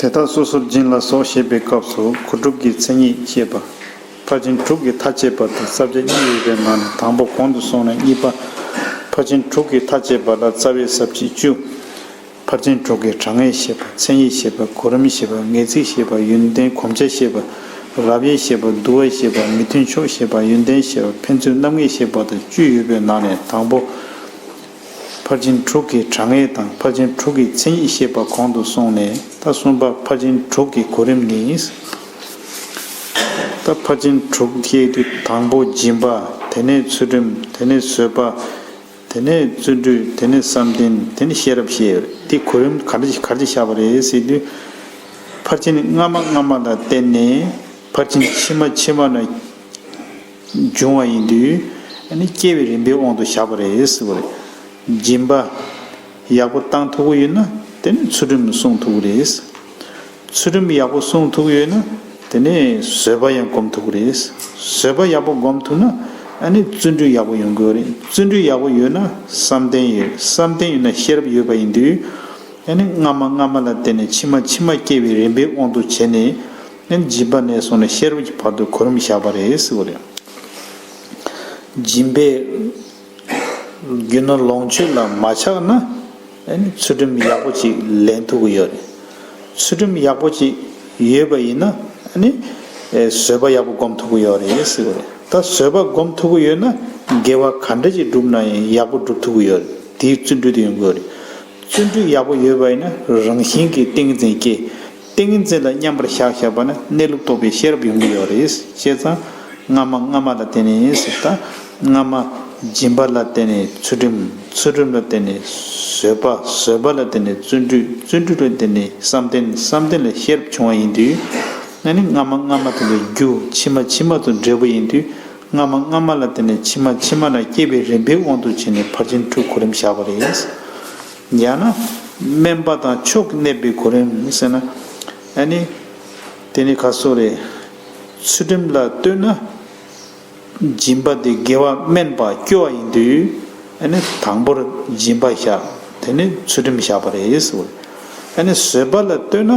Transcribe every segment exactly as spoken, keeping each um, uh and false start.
དེ་དག་སོ་སོར་སྦྱིན་ལ་སོགས་ཞེས་པའི་སྐབས་སུ་གོ་དྲུག་གི་མཚན་ཉིད་བཤད་པ། ཕར་ཕྱིན་དྲུག་གི་མཐའ་དཔྱད་པ་དང་རྩ་བརྒྱད་གཉིས་ཡོད་པའི་ནང་ནས་དང་པོ་གོང་དུ་སོང་ནས་གཉིས་པ། ཕར་ཕྱིན་དྲུག་གི་མཐའ་དཔྱད་པ་ལ་རྩ་བའི་ས་བཅད་བཅུ། ཕར་ཕྱིན་དྲུག་གི་དྲང་ངེས་བཤད་པ། མཚན་ཉིད་བཤད་པ། གོ་རིམ་བཤད་པ། ངེས་ཚིག་བཤད་པ། ཡོན་ཏན་གོམས་ཆ་བཤད་པ། རབ་དབྱེ་བཤད་པ། བསྡུ་བ་བཤད་པ། མི་མཐུན་ཕྱོགས་བཤད་པ། ཡོན་ཏན་བཤད་པ། ཕན་ཚུན་རྣམ་ངེས་བཤད་པ་དང་བཅུ་ཡོད་པའི་ནང་ནས་དང་པོ། ཕར་ཕྱིན་དྲུག་གི་དྲང་ངེས་དང་ཕར་ཕྱིན་དྲུག་གི་མཚན་ཉིད་བཤད་པ་གོང་དུ་སོང་ནས། ད་གསུམ་པ་ཕར་ཕྱིན་དྲུག་གི་གོ་རིམ་ནི། ད་ཕར་ཕྱིན་དྲུག་བཤད་དུས་དང་པོ་སྦྱིན་པ། དེ་ནས་ཚུལ་ཁྲིམས། དེ་ནས་བཟོད་པ། དེ་ནས་བརྩོན་འགྲུས། དེ་ནས་བསམ་གཏན། དེ་ནས་ཤེས་རབ་བཤད་ཡོད་རེད། དེ་གོ་རིམ་ག་འདྲ་ཞིག་ག་འདྲ་བཞག་པ་རེད་ཟེར་དུས། ཕར་ཕྱིན་སྔ་མ་སྔ་མ་ལ་བརྟེན་ནས་ཕར་ཕྱིན་ཕྱི་མ་ཕྱི་མ་ལ་འབྱུང་བ་ཡིན་དུས། ཨ་ནི་སྐྱེ་བའི་རིམ་པའི་དབང་དུ་བཞག་པ་རེད་ཟེར་བ་རེད། སྦྱིན་པ་ཡག་པོ་བཏང་ཐུབ་ཀྱི་ཡོད་ན་དེ་ནི་ཚུལ་ཁྲིམས་སྲུང་ཐུབ་ཀྱི་རེད། ཚུལ་ཁྲིམས་ཡག་པོ་སྲུང་ཐུབ་ཀྱི་ཡོད་ན་དེ་ནི་བཟོད་པ་ཡང་སྒོམ་ཐུབ་ཀྱི་རེད། བཟོད་པ་ཡག་པོ་སྒོམ་ཐུབ་ན་ཨ་ནི་བརྩོན་འགྲུས་ཡག་པོ་ཡོང་གི་ཡོད་རེད། བརྩོན་འགྲུས་ཡག་པོ་ཡོད་ན་བསམ་གཏན་ཡོད། བསམ་གཏན་ཡོད་ན་ཤེས་རབ་ཡོད་པ་ཡིན་དུས། ཨ་ནི་སྔ་མ་སྔ་མ་ལ་བརྟེན་ནས་ཕྱི་མ་ཕྱི་མ་སྐྱེ་བའི་རིམ་པའི་དབང་དུ་བྱས་ནས། ཨ་ནི་སྦྱིན་པ་ནས་བཟུང་ནས་ཤེས་རབ་ཀྱི་བར་དུ་གོ་རིམ་བཞག་པ་རེད་ཟེར་བ་རེད། སྦྱིན་པས་རྒྱུ་ནོར་ལོངས་སྤྱོད་ལ་མ་ཆགས་ན། ཨ་ནི་ཚུལ་ཁྲིམས་ཡག་པོ་ཅིག་ལེན་ཐུབ་ཀྱི་ཡོད་རེད། ཚུལ་ཁྲིམས་ཡག་པོ་ཅིག་ཡོད་པ་ཡིན་ན། ཨ་ནི་ཨེ་བཟོད་པ་ཡག་པོ་སྒོམ་ཐུབ་ཀྱི་ཡོད་རེད་ཟེར་བ་རེད། ད་བཟོད་པ་སྒོམ་ཐུབ་ཀྱི་ཡོད་ན་དགེ་བ་ག་འདྲ་ཅིག་བསྒྲུབ་ན་ཡང་ཡག་པོ་སྒྲུབ་ཐུབ་ཀྱི་ཡོད་རེད། དེའི་བརྩོན་འགྲུས་དེ་ཡོང་གི་ཡོད་རེད། བརྩོན་འགྲུས་ཡག་པོ་ཡོད་པ་ཡིན་ན་རང་བཞིན་གྱིས་ཏིང་འཛིན་སྐྱེ། ཏིང་འཛིན་ལ་མཉམ་པར་བཞག་བཞག་པ་ན་གནས་ལུགས་རྟོགས་པའི་ཤེས་རབ་ཡོང་གི་ཡོད་རེད། བྱས་ཙང་སྔ་མ་སྔ་མ་ལ་བརྟེན་ནས་ཟེར། ད་སྔ་མ་སྦྱིན་པ་ལ་བརྟེན་ནས་ཚུལ་ཁྲིམས། ཚུལ་ཁྲིམས་ལ་བརྟེན་ནས་བཟོད་པ། བཟོད་པ་ལ་བརྟེན་ནས་བརྩོན་འགྲུས། བརྩོན་འགྲུས་ལ་བརྟེན་ནས་བསམ་གཏན། བསམ་གཏན་ལ་ཤེས་རབ་བྱུང་བ་ཡིན་དུས། ཨ་ནི་སྔ་མ་སྔ་མ་དེ་ལ་རྒྱུ། ཕྱི་མ་ཕྱི་མ་དང་འབྲས་བུ་ཡིན་དུས། སྔ་མ་སྔ་མ་ལ་བརྟེན་ནས་ཕྱི་མ་ཕྱི་མ་ལ་སྐྱེ་བའི་རིམ་པའི་དབང་དུ་བྱས་ནས་ཕར་ཕྱིན་དྲུག་གོ་རིམ་བཞག་པ་རེད། ཡང་ན་དམན་པ་དང་མཆོག་གནས་པའི་གོ་རིམ་ཟེར་ན། ཨ་ནི་དེ་ནི་ག་སོ་རེད། ཚུལ་ཁྲིམས་ལ་ལྟོས་ན་སྦྱིན་པ་དེ་དགེ་བ་དམན་པ་སྐྱོ་བ་ཡིན་དུས། ཨ་ནི་དང་པོར་སྦྱིན་པ་བཞག་དེ་ནི་ཚུལ་ཁྲིམས་བཞག་པ་རེད་ཟེར། ཨ་ནི་བཟོད་པ་ལ་ལྟོས་ན།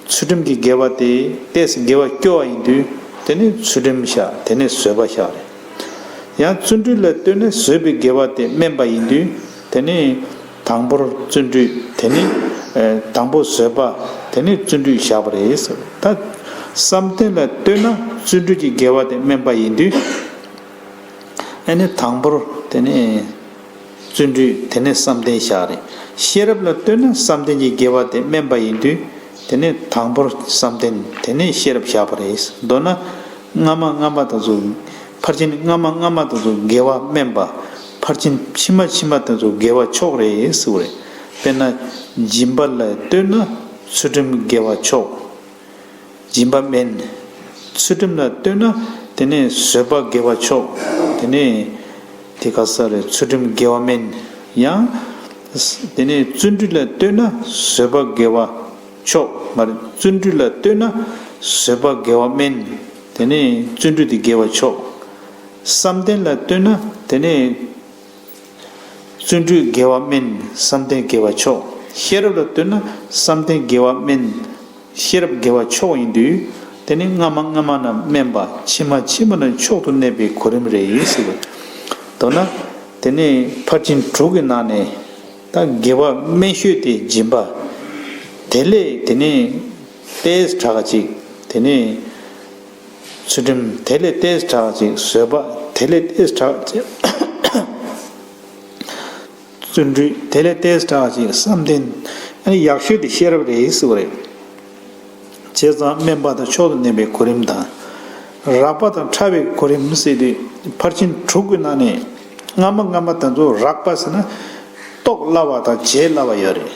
ཚུལ་ཁྲིམས་ཀྱི་དགེ་བ་དེ་ཏོག་ཙམ་དགེ་བ་སྐྱོ་བ་ཡིན་དུས། དེ་ནི་ཚུལ་ཁྲིམས་བཞག་དེ་ནི་བཟོད་པ་བཞག་རེད། ཡང་བརྩོན་འགྲུས་ལ་ལྟོས་ན་བཟོད་པའི་དགེ་བ་དེ་དམན་པ་ཡིན་དུས། དེ་ནི་དང་པོར་བརྩོན་འགྲུས། དེ་ནི་ཨེ་དང་པོ་བཟོད་པ། དེ་ནི་བརྩོན་འགྲུས་བཞག་པ་རེད་ཟེར། ད་བསམ་གཏན་ལ་ལྟོས་ན་བརྩོན་འགྲུས་ཀྱི་དགེ་བ་དེ་དམན་པ་ཡིན་དུས། ཨ་ནི་དང་པོར་དེ་ནི་བརྩོན་འགྲུས། དེ་ནས་བསམ་གཏན་བཞག་རེད། ཤེས་རབ་ལ་ལྟོས་ན་བསམ་གཏན་གྱི་དགེ་བ་དེ་དམན་པ་ཡིན་དུས། དེ་ནས་དང་པོར་བསམ་གཏན། དེ་ནས་ཤེས་རབ་བཞག་པ་རེད། མདོར་ན་སྔ་མ་སྔ་མ་དེ་ཚོ། ཕར་ཕྱིན་སྔ་མ་སྔ་མ་དེ་ཚོ་དགེ་བ་དམན་པ། ཕར་ཕྱིན་ཕྱི་མ་ཕྱི་མ་དེ་ཚོ་དགེ་བ་མཆོག་རེད་ཟེར་བ་རེད། དཔེར་ན་སྦྱིན་པ་ལ་ལྟོས་ན་ཚུལ་ཁྲིམས་དགེ་བ་མཆོག་སྦྱིན་པ་དམན། ཚུལ་ཁྲིམས་ལ་ལྟོས་ན་དེ་ནས་བཟོད་པ་དགེ་བ་མཆོག་དེ་ནས་དེ་ག་ས་རེད། ཚུལ་ཁྲིམས་དགེ་བ་དམན། ཡང་དེ་ནས་བརྩོན་འགྲུས་ལ་ལྟོས་ན་བཟོད་པ་དགེ་བ་མཆོག་མ་རེད། བརྩོན་འགྲུས་ལ་ལྟོས་ན་བཟོད་པ་དགེ་བ་དམན། དེ་ནས་བརྩོན་འགྲུས་དེ་དགེ་བ་མཆོག་བསམ་གཏན་ལ་ལྟོས་ན་དེ་ནས་བརྩོན་འགྲུས་དགེ་བ་དམན། བསམ་གཏན་དགེ་བ་མཆོག་ཤེས་རབ་ལ་ལྟོས་ན་བསམ་གཏན་དགེ་བ་དམན། ཤེས་རབ་དགེ་བ་མཆོག་ཡིན་དུས། དེ་ནི་སྔ་མ་སྔ་མ་རྣམས་དམན་པ། ཕྱི་མ་ཕྱི་མ་རྣམས་མཆོག་ཏུ་གནས་པའི་གོ་རིམ་རེད་ཟེར་བ། མདོར་ན་དེ་ནི་ཕར་ཕྱིན་དྲུག་གི་ནང་ནས་ད་དགེ་བ་དམན་ཤོས་དེ་སྦྱིན་པ། དེ་ལས་དེ་ནི་ཏོག་ཙམ་དྲག་ཅིག་དེ་ནི་ཚུལ་ཁྲིམས། དེ་ལས་ཏོག་ཙམ་དྲག་ཅིག་བཟོད་པ། དེ་ལས་ཏོག་ཙམ་དྲག་ཅིག་བརྩོན་འགྲུས། དེ་ལས་ཏོག་ཙམ་དྲག་ཅིག་བསམ་གཏན། ཨ་ནི་ཡག་ཤོས་དེ་ཤེས་རབ་རེད་ཟེར་བ་རེད། བྱས་ཙང་དམན་པ་དང་མཆོག་ཏུ་གནས་པའི་གོ་རིམ་དང་། རགས་པ་དང་ཕྲ་བའི་གོ་རིམ་ཟེར་དུས། ཕར་ཕྱིན་དྲུག་གི་ནང་ནས་སྔ་མ་སྔ་མ་དེ་ཚོ་རགས་པ་ཟེར་ན་རྟོགས་སླ་བ་དང་བྱེད་སླ་བ་ཡོད་རེད།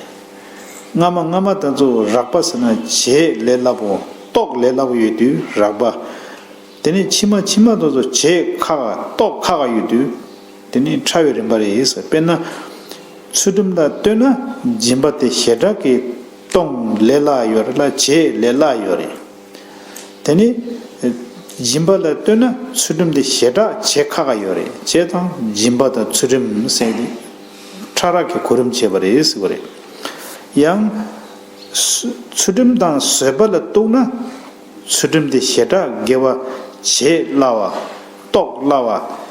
སྔ་མ་སྔ་མ་དེ་ཚོ་རགས་པ་ཟེར་ན་བྱེད་ལས་སླ་པོ། རྟོགས་ལས་སླ་པོ་ཡོད་དུས་རགས་པ། དེ་ནས་ཕྱི་མ་ཕྱི་མ་དེ་ཚོ་བྱེད་ཁག་རྟོགས་ཁག་ཡོད་དུས། དེ་ནས་ཕྲ་བའི་རིམ་པ་རེད་ཟེར། དཔེར་ན་ཚུལ་ཁྲིམས་ལ་ལྟོས་ན་སྦྱིན་པ་དེ་ཞེ་དྲག་གི་གཏོང་ལས་སླ་ཡོད་རེད་ལ། བྱེད་ལས་སླ་ཡོད་རེད། དེ་ནས་སྦྱིན་པ་ལ་ལྟོས་ན་ཚུལ་ཁྲིམས་དེ་ཞེ་དྲག་བྱེད་ཁག་ཡོད་རེད། བྱས་ཙང་སྦྱིན་པ་དང་ཚུལ་ཁྲིམས་ཟེར་ཏེ་ཕྲ་རགས་ཀྱི་གོ་རིམ་བྱས་པ་རེད་ཟེར་བ་རེད། ཡང་ ཚུལ་ཁྲིམས་དང་བཟོད་པ་ལ་གཏུགས་ན། ཚུལ་ཁྲིམས་དེ་ཞེ་དྲག་དགེ་བ་བྱེད་སླ་བ། རྟོགས་སླ་བ།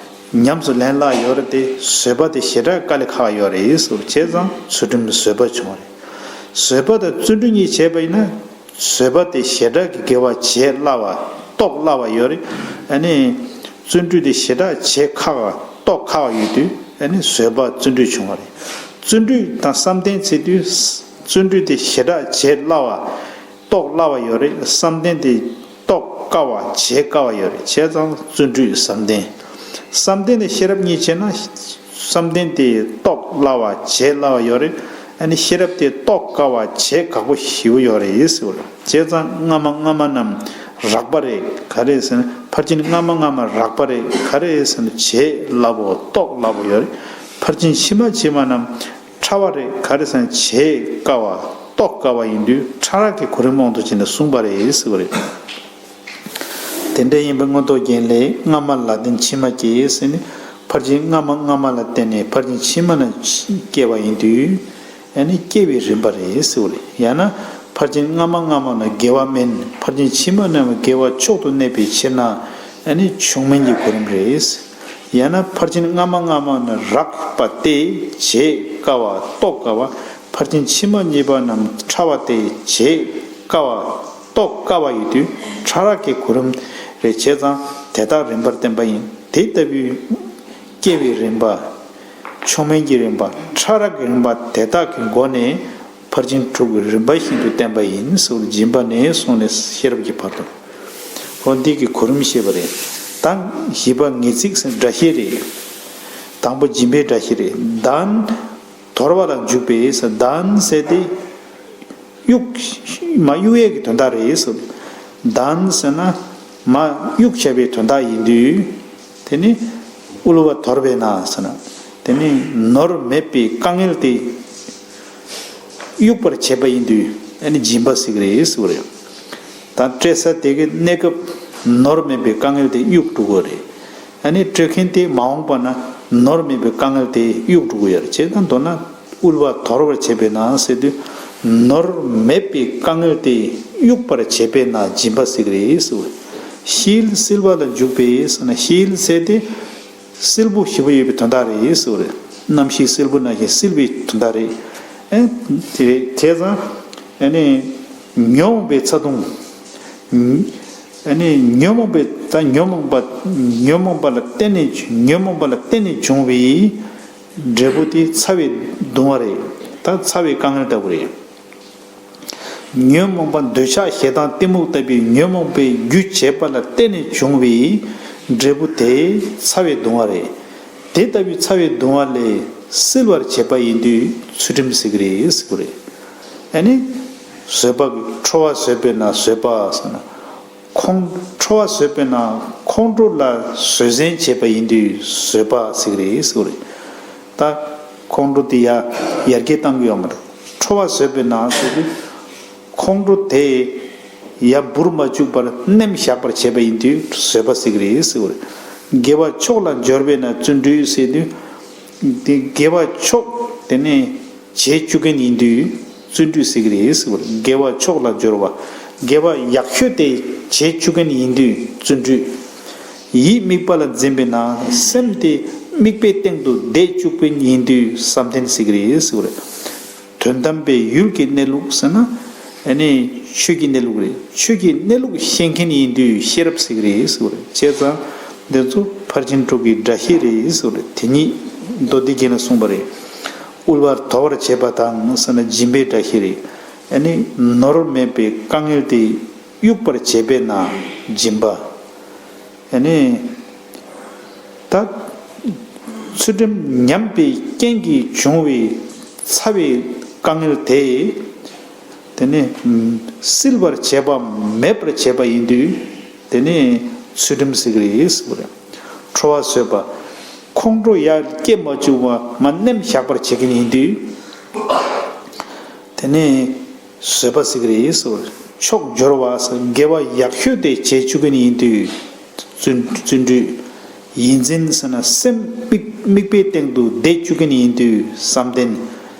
ཉམས་སུ་ལེན་སླ་ཡོད་རེད་དེ། བཟོད་པ་དེ་ཞེ་དྲག་དཀའ་ལས་ཁག་ཡོད་རེད་ཟེར། བྱས་ཙང་ཚུལ་ཁྲིམས་བཟོད་པ་བྱུང་བ་རེད། བཟོད་པ་དང་བརྩོན་འགྲུས་གཉིས་བྱས་པ་ཡིན་ན། བཟོད་པ་དེ་ཞེ་དྲག་གི་དགེ་བ་བྱེད་སླ་བ། རྟོགས་སླ་བ་ཡོད་རེད། ཨ་ནི། བརྩོན་འགྲུས་དེ་ཞེ་དྲག་བྱེད་ཁག་པ། རྟོགས་ཁག་པ་ཡོད་དུས། ཨ་ནི་བཟོད་པ་བརྩོན་འགྲུས་བྱུང་བ་རེད། བརྩོན་འགྲུས་དང་བསམ་གཏན་བྱེད་དུས། བརྩོན་འགྲུས་དེ་ཞེ་དྲག་བྱེད་སླ་བ། རྟོགས་སླ་བ་ཡོད་རེད། བསམ་གཏན་དེ་རྟོགས་དཀའ་བ། བྱེད་དཀའ་བ་ཡོད་རེད། བྱས་ཙང་བརྩོན་འགྲུས་བསམ་གཏན། བསམ་གཏན་དེ་ཤེས་རབ་གཉིས་བྱས་ན། བསམ་གཏན་དེ་རྟོགས་སླ་བ། བྱེད་སླ་བ་ཡོད་རེད། ཨ་ནི་ཤེས་རབ་དེ་རྟོགས་དཀའ་བ། བྱེད་ཁག་པོ་ཞེ་པོ་ཡོད་རེད་ཟེར་བ་རེད། བྱས་ཙང་སྔ་མ་སྔ་མ་རྣམས་རགས་པ་རེད། ག་རེ་ཟེར་ན། ཕར་ཕྱིན་སྔ་མ་སྔ་མ་རགས་པ་རེད། ག་རེ་ཟེར་ན། བྱེད་སླ་པོ། རྟོགས་སླ་པོ་ཡོད་རེད། ཕར་ཕྱིན་ཕྱི་མ་ཕྱི་མ་རྣམས་ཕྲ་བ་རེད། ག་རེ་ཟེར་ན། བྱེད་དཀའ་བ། རྟོགས་དཀའ་བ་ཡིན་དུས། ཕྲ་རགས་ཀྱི་གོ་རིམ་དབང་དུ་བྱས་ནས་གསུངས་པ་རེད་ཟེར་བ་རེད། དེ་འདྲ་ཡིན་པའི་མངོན་རྟོགས་རྒྱན་ལས། སྔ་མ་ལ་བརྟེན་ཕྱི་མ་སྐྱེ་ཟེར་ནས། ཕར་ཕྱིན་སྔ་མ་སྔ་མ་ལ་བརྟེན་ནས་ཕར་ཕྱིན་ཕྱི་མ་ན་སྐྱེ་བ་ཡིན་དུས། ཨ་ནི་སྐྱེ་བའི་རིམ་པ་རེད་ཟེར་བ་རེད། ཡང་ན་ཕར་ཕྱིན་སྔ་མ་སྔ་མ་ན་དགེ་བ་དམན། ཕར་ཕྱིན་ཕྱི་མ་ན་དགེ་བ་མཆོག་ཏུ་གནས་པའི་ཕྱིར་ན། ཨ་ནི་མཆོག་དམན་གྱི་གོ་རིམ་རེད། ཡང་ན་ཕར་ཕྱིན་སྔ་མ་སྔ་མ་ན་རགས་པ་སྟེ་བྱེད་དཀའ་བ། རྟོགས་དཀའ་བ། ཕར་ཕྱིན་ཕྱི་མ་གཉིས་པ་རྣམས་ཕྲ་བ་སྟེ་བྱེད་དཀའ་བ། རྟོགས་དཀའ་བ་ཡོད་དུས། ཕྲ་རགས་ཀྱི་གོ་རིམ་རེད། བྱས་ཙང་དེ་དག་རིམ་པར་བསྟན་པ་ཡིན། དེ་ལྟ་བུའི་སྐྱེ་བའི་རིམ་པ། མཆོག་དམན་གྱི་རིམ་པ། ཕྲ་རགས་ཀྱི་རིམ་པ་དེ་དག་གི་སྒོ་ནས་ཕར་ཕྱིན་དྲུག་གི་རིམ་པ་བཞིན་དུ་བསྟན་པ་ཡིན་ཟེར། སྦྱིན་པ་ནས་བཟུང་ནས་ཤེས་རབ་ཀྱི་བར་དུ། འོ་འདི་གི་གོ་རིམ་བཤད་པ་རེད། ད་བཞི་པ་ངེས་ཚིག་ཟེར་སྒྲ་བཤད་རེད། དང་པོ་སྦྱིན་པའི་སྒྲ་བཤད་རེད། དཱན། དོར་བ་ལ་འཇུག་པའི་ཟེར། དཱན་ཟེར་དེ། གཡུག་མ་གཡུག་ཡས་ཀྱི་དོན་དག་རེད་ཟེར། དཱན་ཟེར་ན་མ་གཡུག་བྱས་པའི་དོན་དག་ཡིན་དུས། དེ་ནི་དབུལ་བ་དོར་བས་ན་ཟེར་ན། དེ་ནི་ནོར་མེད་པའི་དཀའ་ངལ་དེ་གཡུག་པར་བྱེད་པ་ཡིན་དུས། ཨ་ནི་སྦྱིན་པ་ཟེར་གི་རེད་ཟེར་བ་རེད། ད་སྤྲད་ས་དེ་གི་གནས་སྐབས་ནོར་མེད་པའི་དཀའ་ངལ་དེ་གཡུག་འགྲོ་གི་རེད། ཨ་ནི་སྤྲོད་མཁན་དེ་མ་འོངས་པ་ན་ནོར་མེད་པའི་དཀའ་ངལ་དེ་གཡུག་འགྲོ་གི་ཡོད་རེད། བྱས་ཙང་མདོར་ན་དབུལ་བ་དོར་བར་བྱེད་པས་ན་ཟེར་དུས། ནོར་མེད་པའི་དཀའ་ངལ་དེ་གཡུག་པར་བྱེད་པས་ན་སྦྱིན་པ་ཟེར་གི་རེད་ཟེར་བ་རེད། ཤེལ་བསིལ་བ་ལ་འཇུག་པས་ཟེར་ན། ཤེལ་ཟེར་དེ་བསིལ་པོ་ཞེ་པོ་ཡོད་པའི་དོན་དག་རེད་ཟེར་བ་རེད། གནམ་གཤིས་བསིལ་པོ་ནང་བཞིན་བསིལ་བའི་དོན་དག་རེད། ཨེ་དེ་རེད། བྱས་ཙང་ཨ་ནི་ཉོན་མོངས་པའི་ཚ་གདུང་། ཨ་ནི་ཉོན་མོངས་པའི། ད་ཉོན་མོངས་པ། ཉོན་མོངས་པ་ལ་བརྟེན་ནས། ཉོན་མོངས་པ་ལ་བརྟེན་ནས་བྱུང་བའི་འབྲས་བུ་དེ་ཚ་བའི་གདུང་བ་རེད། ད་ཚ་བའི་དཀའ་ངལ་ལྟ་བུ་རེད། ཉོན་མོངས་པ་འདོད་ཆགས་ཞེ་སྡང་གཏི་མུག་ལྟ་བུའི་ཉོན་མོངས་པའི་རྒྱུ་བྱས་པ་ལ་བརྟེན་ནས་བྱུང་བའི་འབྲས་བུ་དེ་ཚ་བའི་གདུང་བ་རེད། དེ་ལྟ་བུའི་ཚ་བའི་གདུང་བ་ལས་སེལ་བར་བྱེད་པ་ཡིན་དུས་ཚུལ་ཁྲིམས་ཟེར་གི་རེད་ཟེར་གི་རེད། ཨ་ནི་བཟོད་པ། ཁྲོ་བ་བཟོད་པས་ན་བཟོད་པ་ཟེར་ན། ཁོང་ཁྲོ་བ་བཟོད་པས་ན་ཁོང་ཁྲོ་ལ་བཟོད་བསྲན་བྱེད་པ་ཡིན་དུས་བཟོད་པ་ཟེར་གི་རེད་ཟེར་གི་རེད། ད་ཁོང་ཁྲོ་དེ་ཡར་ཡར་རྒྱས་གཏང་གི་ཡོད་མ་རེད། ཁྲོ་བ་བཟོད་པས་ན་ཟེར་དུས། ཁོང་ཁྲོ་དེ་ཡར་འབུར་མ་བཅུག་པར་ནེམ་བཞག་པར་བྱེད་པ་ཡིན་དུས་བཟོད་པ་ཟེར་གི་རེད་ཟེར་གི་རེད། དགེ་བ་མཆོག་ལ་སྦྱོར་བས་ན་བརྩོན་འགྲུས་ཟེར་དུས། དེ་དགེ་བ་མཆོག་དེ་ནས་བྱེད་བཅུག་མཁན་ཡིན་དུས་བརྩོན་འགྲུས་ཟེར་གི་རེད་ཟེར་བ་རེད། དགེ་བ་མཆོག་ལ་སྦྱོར་བ། དགེ་བ་ཡག་ཤོས་དེ་བྱེད་བཅུག་མཁན་ཡིན་དུས་བརྩོན་འགྲུས། ཡིད་དམིགས་པ་ལ་འཛིན་པས་ན་སེམས་དེ་དམིགས་པའི་སྟེང་དུ་བསྡད་བཅུག་པ་ཡིན་དུས་བསམ་གཏན་ཟེར་གི་རེད་ཟེར་བ་རེད། དོན་དམ་པའི་ཡུལ་གྱི་གནས་ལུགས་ཟེར་ན། ཨ་ནི་ཆོས་ཀྱི་གནས་ལུགས་རེད། ཆོས་ཀྱི་གནས་ལུགས་ཤེས་མཁན་ཡིན་དུས་ཤེས་རབ་ཟེར་གི་རེད་ཟེར་བ་རེད། བྱས་ཙང་འདི་ཚོ་ཕར་ཕྱིན་དྲུག་གི་སྒྲ་བཤད་རེད་ཟེར་བ་རེད། དེ་ཉིད་མདོ་སྡེ་རྒྱན་ལ་གསུངས་པ་རེད། དབུལ་བ་དོར་བར་བྱེད་པ་དང་ཟེར་ན་སྦྱིན་པའི་སྒྲ་བཤད་རེད། ཨ་ནི་ནོར་མེད་པའི་དཀའ་ངལ་དེ་གཡུག་པར་བྱེད་པས་ན་སྦྱིན་པ། ཨ་ནི་ད་ཚུལ་ཁྲིམས་ཉམས་པའི་རྐྱེན་གྱིས་བྱུང་བའི་ཚ་བའི་དཀའ་ངལ་དེ། དེ་ནི་སེལ་བར་བྱེད་པ་མེད་པར་བྱེད་པ་ཡིན་དུས། དེ་ནི་ཚུལ་ཁྲིམས་ཟེར་གི་རེད་ཟེར་བ་རེད། ཁྲོ་བ་བཟོད་པ། ཁོང་ཁྲོ་ཡར་སྐྱེ་མ་བཅུག་པ་མར་ནེམ་བཞག་པར་བྱེད་མཁན་ཡིན་དུས། དེ་ནི་བཟོད་པ་ཟེར་གི་རེད་ཟེར་བ་རེད། མཆོག་སྦྱོར་བ་ཟེར། དགེ་བ་ཡག་ཤོས་དེ་བྱེད་བཅུག་མཁན་ཡིན་དུས་བརྩོན་བརྩོན་འགྲུས། ཡིད་འཛིན་ཟེར་ན་སེམས་དམིགས་དམིགས་པའི་སྟེང་དུ་བསྡད་བཅུག་མཁན་ཡིན་དུས་བསམ་གཏན།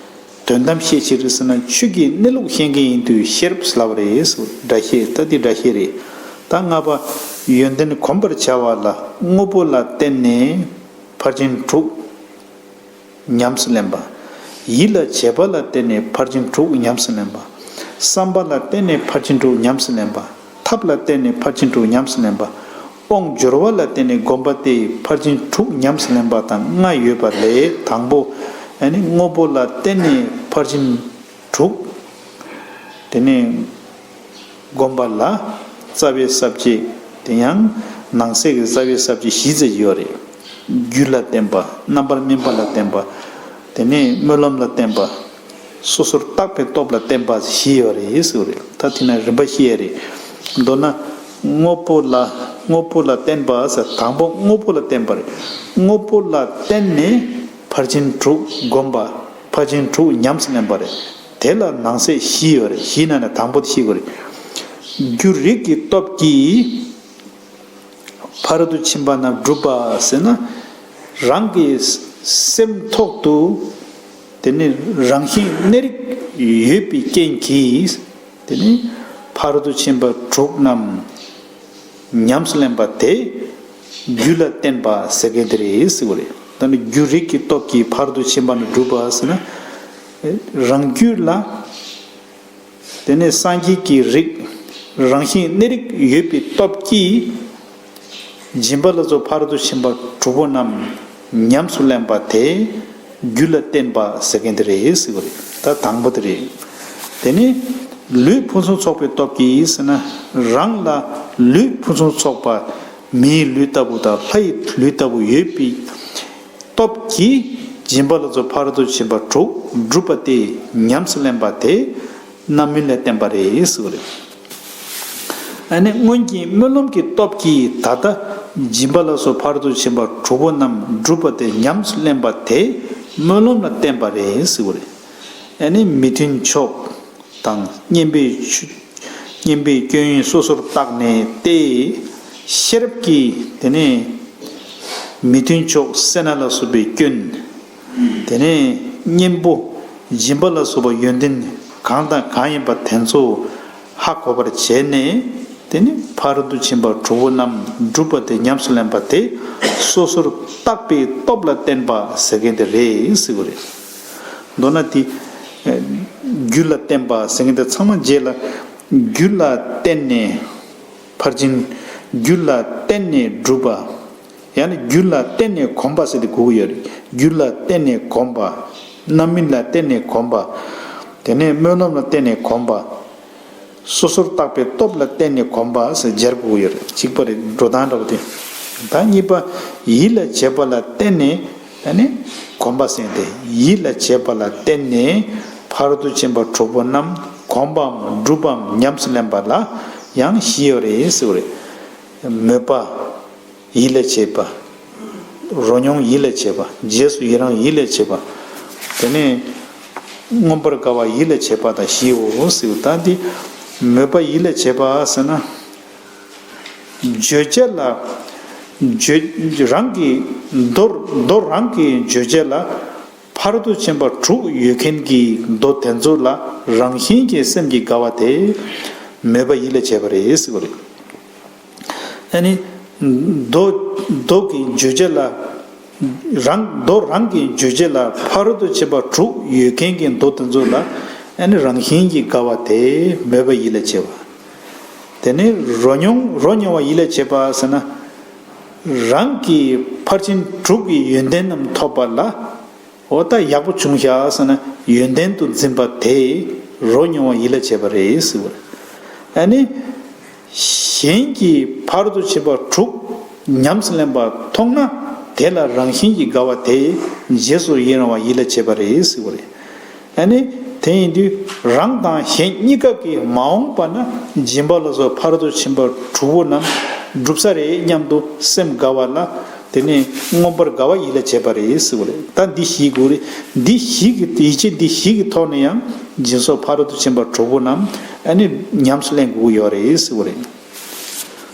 དོན་དམ་ཤེས་ཕྱིར་ཟེར་ན་ཆོས་ཀྱི་གནས་ལུགས་ཤེས་མཁན་ཡིན་དུས་ཤེས་རབ་ལབ་རེད། སྒྲ་ཤེས། ད་འདི་སྒྲ་ཤེས་རེད། ད་ལྔ་པ། ཡོན་ཏན་གོམས་པར་བྱ་བ་ལ་དངོས་པོ་ལ་བརྟེན་ནས་ཕར་ཕྱིན་དྲུག་ཉམས་སུ་ལེན་པ། ཡིད་ལ་བྱེད་པ་ལ་བརྟེན་ནས་ཕར་ཕྱིན་དྲུག་ཉམས་སུ་ལེན་པ། བསམ་པ་ལ་བརྟེན་ནས་ཕར་ཕྱིན་དྲུག་ཉམས་སུ་ལེན་པ། ཐབས་ལ་བརྟེན་ནས་ཕར་ཕྱིན་དྲུག་ཉམས་སུ་ལེན་པ། དབང་སྦྱོར་བ་ལ་བརྟེན་ནས་སྒོམ་པ་སྟེ་ཕར་ཕྱིན་དྲུག་ཉམས་སུ་ལེན་པ་དང་ལྔ་ཡོད་པ་ལས། དང་པོ། ཨ་ནི་དངོས་པོ་ལ་བརྟེན་ནས་ཕར་ཕྱིན་དྲུག་དེ་ནས་སྒོམ་པ་ལ་རྩ་བའི་ས་བཅད། དེ་ཡང་ནང་གསེས་ཀྱི་རྩ་བའི་ས་བཅད་བཞི་ཙམ་ཡོད་རེད། རྒྱུད་ལ་བརྟེན་པ། རྣམ་པར་སྨིན་པ་ལ་བརྟེན་པ། དེ་ནས་སྨོན་ལམ་ལ་བརྟེན་པ། སོ་སོར་བརྟགས་པའི་སྟོབས་ལ་བརྟེན་པ་བཞི་ཡོད་རེད་ཟེར་བ་རེད། ད་དེ་ན་རིམ་པ་བཤད་ཡ་རེད། མདོར་ན། དངོས་པོ་ལ། དངོས་པོ་ལ་བརྟེན་པ་ཟེར། དང་པོ་དངོས་པོ་ལ་བརྟེན་པ་རེད། དངོས་པོ་ལ་བརྟེན་ནས་ཕར་ཕྱིན་དྲུག་སྒོམ་པ། ཕར་ཕྱིན་དྲུག་ཉམས་སུ་ལེན་པ་རེད། དེ་ལ་ནང་གསེས་བཞི་ཡོད་རེད། བཞི་ནང་ནས་དང་པོ་དེ་ཤེས་དགོས་རེད། རྒྱུ་རིག་གི་སྟོབས་ཀྱིས་ཕ་རོལ་ཏུ་ཕྱིན་པ་རྣམས་སྒྲུབ་པ་ཟེར་ན། རང་གི་སེམས་ཐོག་ཏུ་དེ་ནི་རང་བཞིན་གནས་རིགས་ཡོད་པའི་རྐྱེན་གྱིས། དེ་ནི་ཕ་རོལ་ཏུ་ཕྱིན་པ་དྲུག་རྣམས་ཉམས་སུ་ལེན་པ་དེ་རྒྱུད་ལ་བརྟེན་པ་ཟེར་མཁན་དེ་རེད་ཟེར་བ་རེད། ད་ནི་རྒྱུ་རིག་གི་སྟོབས་ཀྱིས་ཕ་རོལ་ཏུ་ཕྱིན་པ་རྣམས་སྒྲུབ་པ་ཟེར་ན། རང་རྒྱུད་ལ། དེ་ནས་སངས་རྒྱས་ཀྱི་རིགས། རང་བཞིན་གནས་རིགས་ཡོད་པའི་སྟོབས་ཀྱིས། སྦྱིན་པ་ལ་སོགས་ཕ་རོལ་ཏུ་ཕྱིན་པ་དྲུག་པོ་རྣམས་ཉམས་སུ་ལེན་པ་དེ་རྒྱུད་ལ་བརྟེན་པ་ཟེར་མཁན་དེ་རེད་ཟེར་བ་རེད། ད་དང་པོ་དེ་རེད། དེ་ནས་ལུས་ཕུན་སུམ་ཚོགས་པའི་སྟོབས་ཀྱིས་ཟེར་ན། རང་ལ་ལུས་ཕུན་སུམ་ཚོགས་པ། མིའི་ལུས་ལྟ་བུ་དང་ལྷའི་ལུས་ལྟ་བུ་ཡོད་པའི་སྟོབས་ཀྱིས་སྦྱིན་པ་ལ་སོགས་ཕ་རོལ་ཏུ་ཕྱིན་པ་དྲུག་སྒྲུབ་པ་སྟེ་ཉམས་སུ་ལེན་པ་དེ་རྣམ་སྨིན་ལ་བརྟེན་པ་རེད་ཟེར་བ་རེད། ཨ་ནི་སྔོན་གྱི་སྨོན་ལམ་གྱི་སྟོབས་ཀྱིས་ད་ལྟ་སྦྱིན་པ་ལ་སོགས་ཕ་རོལ་ཏུ་ཕྱིན་པ་དྲུག་པོ་རྣམས་སྒྲུབ་པ་སྟེ་ཉམས་སུ་ལེན་པ་དེ་སྨོན་ལམ་ལ་བརྟེན་པ་རེད་ཟེར་བ་རེད། ཨ་ནི་མི་མཐུན་ཕྱོགས་དང་། སྙན་པའི་ཆོས། སྙན་པའི་སྐྱོན་ཡོན་སོ་སོར་བརྟགས་ནས་ཏེ། ཤེས་རབ་ཀྱིས་དེ་ནས་མི་མཐུན་ཕྱོགས་སེར་སྣ་ལ་སོགས་པའི་སྐྱོན། དེ་ནས་གཉེན་པོ་སྦྱིན་པ་ལ་སོགས་པ་ཡོན་ཏན་གང་དང་གང་ཡིན་པ་དེ་ཚོ་ཧ་གོ་བར་བྱས་ནས། དེ་ནི་ཕ་རོལ་ཏུ་ཕྱིན་པ་དྲུག་པོ་རྣམས་སྒྲུབ་པ་དེ་ཉམས་སུ་ལེན་པ་དེ་སོ་སོར་བརྟགས་པའི་སྟོབས་ལ་བརྟེན་པ་ཟེར་མཁན་དེ་རེད་ཟེར་བ་རེད། མདོར་ན་དེ། རྒྱུད་ལ་བརྟེན་པ་ཟེར་མཁན་དེ་ཚང་མ་རྗེས་ལ། རྒྱུད་ལ་བརྟེན་ནས་ཕར་ཕྱིན། རྒྱུད་ལ་བརྟེན་ནས་སྒྲུབ་པ། ཡང་ན་རྒྱུད་ལ་བརྟེན་ནས་གོམས་པ་ཟེར་དེ་དགོས་ཀྱི་ཡོད་རེད། རྒྱུད་ལ་བརྟེན་ནས་གོམས་པ། རྣམ་སྨིན་ལ་བརྟེན་ནས་གོམས་པ། དེ་ནས་སྨོན་ལམ་ལ་བརྟེན་ནས་གོམས་པ། སོ་སོར་བརྟགས་པའི་སྟོབས་ལ་བརྟེན་ནས་གོམས་པ་ཟེར་སྦྱར་དགོས་ཀྱི་ཡོད་རེད། གཅིག་པ་རེད། འགྲོ་སྟངས་འདྲ་བོ་དེ། ད་གཉིས་པ། ཡིད་ལ་བྱེད་པ་ལ་བརྟེན་ནས་ད་ནི་གོམས་པ་ཟེར་ཏེ། ཡིད་ལ་བྱེད་པ་ལ་བརྟེན་ནས་ཕ་རོལ་ཏུ་ཕྱིན་པ་དྲུག་པོ་རྣམས་གོམས་པའམ་སྒྲུབ་པའམ་ཉམས་སུ་ལེན་པ་ལ་ཡང་བཞི་ཡོད་རེད་ཟེར་བ་རེད། མོས་པ། ཡིད་ལ་བྱེད་པ། རོ་མྱོང་ཡིད་ལ་བྱེད་པ། རྗེས་སུ་ཡི་རང་ཡིད་ལ་བྱེད་པ། དེ་ནས་མངོན་པར་དགའ་བ་ཡིད་ལ་བྱེད་པ་དང་བཞིའོ་ཟེར། ད་འདི་མོས་པ་ཡིད་ལ་བྱེད་པ་ཟེར་ན། བརྗོད་བྱ་ལ། བརྗོད། རང་གི་མདོ། མདོ་རང་གི་བརྗོད་བྱ་ལ་ཕ་རོལ་ཏུ་ཕྱིན་པ་དྲུག་ཡོད་མཁན་གྱི་མདོ་དེ་ཚོ་ལ་རང་བཞིན་གྱིས་སེམས་ཀྱི་དགའ་བ་དེ་མོས་པ་ཡིད་ལ་བྱེད་པ་རེད་ཟེར་བ་རེད། ཨ་ནི། མདོ། མདོ་གི་བརྗོད་བྱ་ལ། རང་། མདོ་རང་གི་བརྗོད་བྱ་ལ་ཕ་རོལ་ཏུ་ཕྱིན་པ་དྲུག་ཡོད་མཁན་གྱི་མདོ་དེ་ཚོ་ལ་ཨ་ནི་རང་བཞིན་གྱིས་དགའ་བ་དེ་མོས་པ་ཡིད་ལ་བྱེད་པ། དེ་ནས་རོ་མྱོང་། རོ་མྱོང་བ་ཡིད་ལ་བྱེད་པ་ཟེར་ན། རང་གི་ཕར་ཕྱིན་དྲུག་གི་ཡོན་ཏན་རྣམས་ཐོབ་པ་ལ། འོ་ད་ཡག་པོ་བྱུང་ཤག་ཟེར་ན་ཡོན་ཏན་དུ་འཛིན་པ་དེ་རོ་མྱོང་བ་ཡིད་ལ་བྱེད་པ་རེད་ཟེར་བ་རེད། ཨ་ནི། གཞན་གྱིས་ཕ་རོལ་ཏུ་ཕྱིན་པ་དྲུག་ཉམས་སུ་ལེན་པ་མཐོང་ན་དེ་ལ་རང་བཞིན་གྱིས་དགའ་བ་དེ་རྗེས་སུ་ཡི་རང་བ་ཡིད་ལ་བྱེད་པ་རེད་ཟེར་བ་རེད། ཨ་ནི། དེ་ཡིན་དུས་རང་དང་གཞན་གཉིས་ཀ་གིས་མ་འོངས་པ་ན་སྦྱིན་པ་ལ་སོགས་ཕ་རོལ་ཏུ་ཕྱིན་པ་དྲུག་པོ་རྣམས་འགྲུབ་ས་རེད་སྙམ་དུ་སེམས་དགའ་བ་ལ། དེ་ནས་མངོན་པར་དགའ་བ་ཡིད་ལ་བྱེད་པ་རེད་ཟེར་བ་རེད། ད་འདི་བཞི་དགོས་རེད། འདི་བཞི་གི་ཡིད་ཆེས་འདི་བཞི་གི་ཐོག་ནས་ཡང་སྦྱིན་སོགས་ཕ་རོལ་ཏུ་ཕྱིན་པ་དྲུག་པོ་རྣམས་ཨ་ནི་ཉམས་སུ་ལེན་དགོས་ཀྱི་ཡོད་རེད་ཟེར་བ་རེད།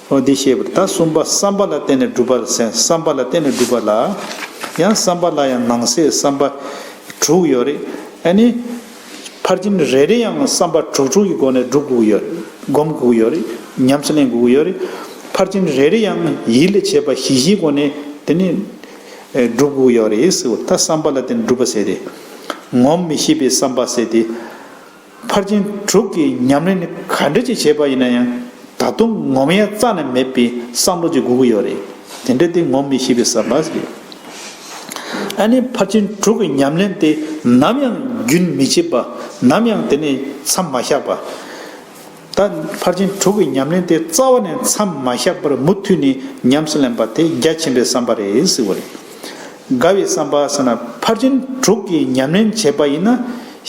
འོ་འདི་བཤད་པ་རེད། ད་གསུམ་པ་བསམ་པ་ལ་བརྟེན་ནས་སྒྲུབ་པ་ཟེར། བསམ་པ་ལ་བརྟེན་ནས་སྒྲུབ་པ་ལ་ཡང་བསམ་པ་ལ་ཡང་ནང་གསེས་བསམ་པ་དྲུག་ཡོད་རེད། ཨ་ནི། ཕར་ཕྱིན་རེ་རེ་ཡང་བསམ་པ་དྲུག་དྲུག་གི་སྒོ་ནས་སྒྲུབ་དགོས་ཀྱི་ཡོད་རེད། སྒོམ་དགོས་ཀྱི་ཡོད་རེད། ཉམས་སུ་ལེན་དགོས་ཀྱི་ཡོད་རེད། ཕར་ཕྱིན་རེ་རེ་ཡང་ཡིད་ལ་བྱེད་པ་བཞི་བཞིའི་སྒོ་ནས་དེ་ནི་སྒྲུབ་དགོས་ཀྱི་ཡོད་རེད་ཟེར་བ། ད་བསམ་པ་ལ་བརྟེན་སྒྲུབ་པ་ཟེར་ཏེ། ངོམས་མི་ཤེས་པའི་བསམ་པ་ཟེར་ཏེ། ཕར་ཕྱིན་དྲུག་གི་ཉམས་ལེན་ག་འདྲ་ཅིག་བྱས་པ་ཡིན་ན་ཡང་ད་དུང་ངོམས་ཡ་རྩ་ནས་མེད་པའི་བསམ་བློ་ཅིག་དགོས་ཀྱི་ཡོད་རེད། དེ་འདྲ་དེ་ངོམས་མི་ཤེས་པའི་བསམ་པ་ཟེར། ཨ་ནི་ཕར་ཕྱིན་དྲུག་གི་ཉམས་ལེན་དེ་ནམ་ཡང་རྒྱུན་མི་བྱེད་པ། ནམ་ཡང་དེ་ནས་མཚམས་མ་བཞག་པ། ད་ཕར་ཕྱིན་དྲུག་གི་ཉམས་ལེན་དེ་རྩ་བ་ནས་མཚམས་མ་བཞག་པར་མུ་མཐུད་ནས་ཉམས་སུ་ལེན་པ་དེ་རྒྱ་ཆེན་པོའི་བསམ་པ་རེད་ཟེར་བ་རེད། དགའ་བའི་བསམ་པ་ཟེར་ན་ཕར་ཕྱིན་དྲུག་གི་ཉམས་ལེན་བྱས་པ་ཡིན་ན་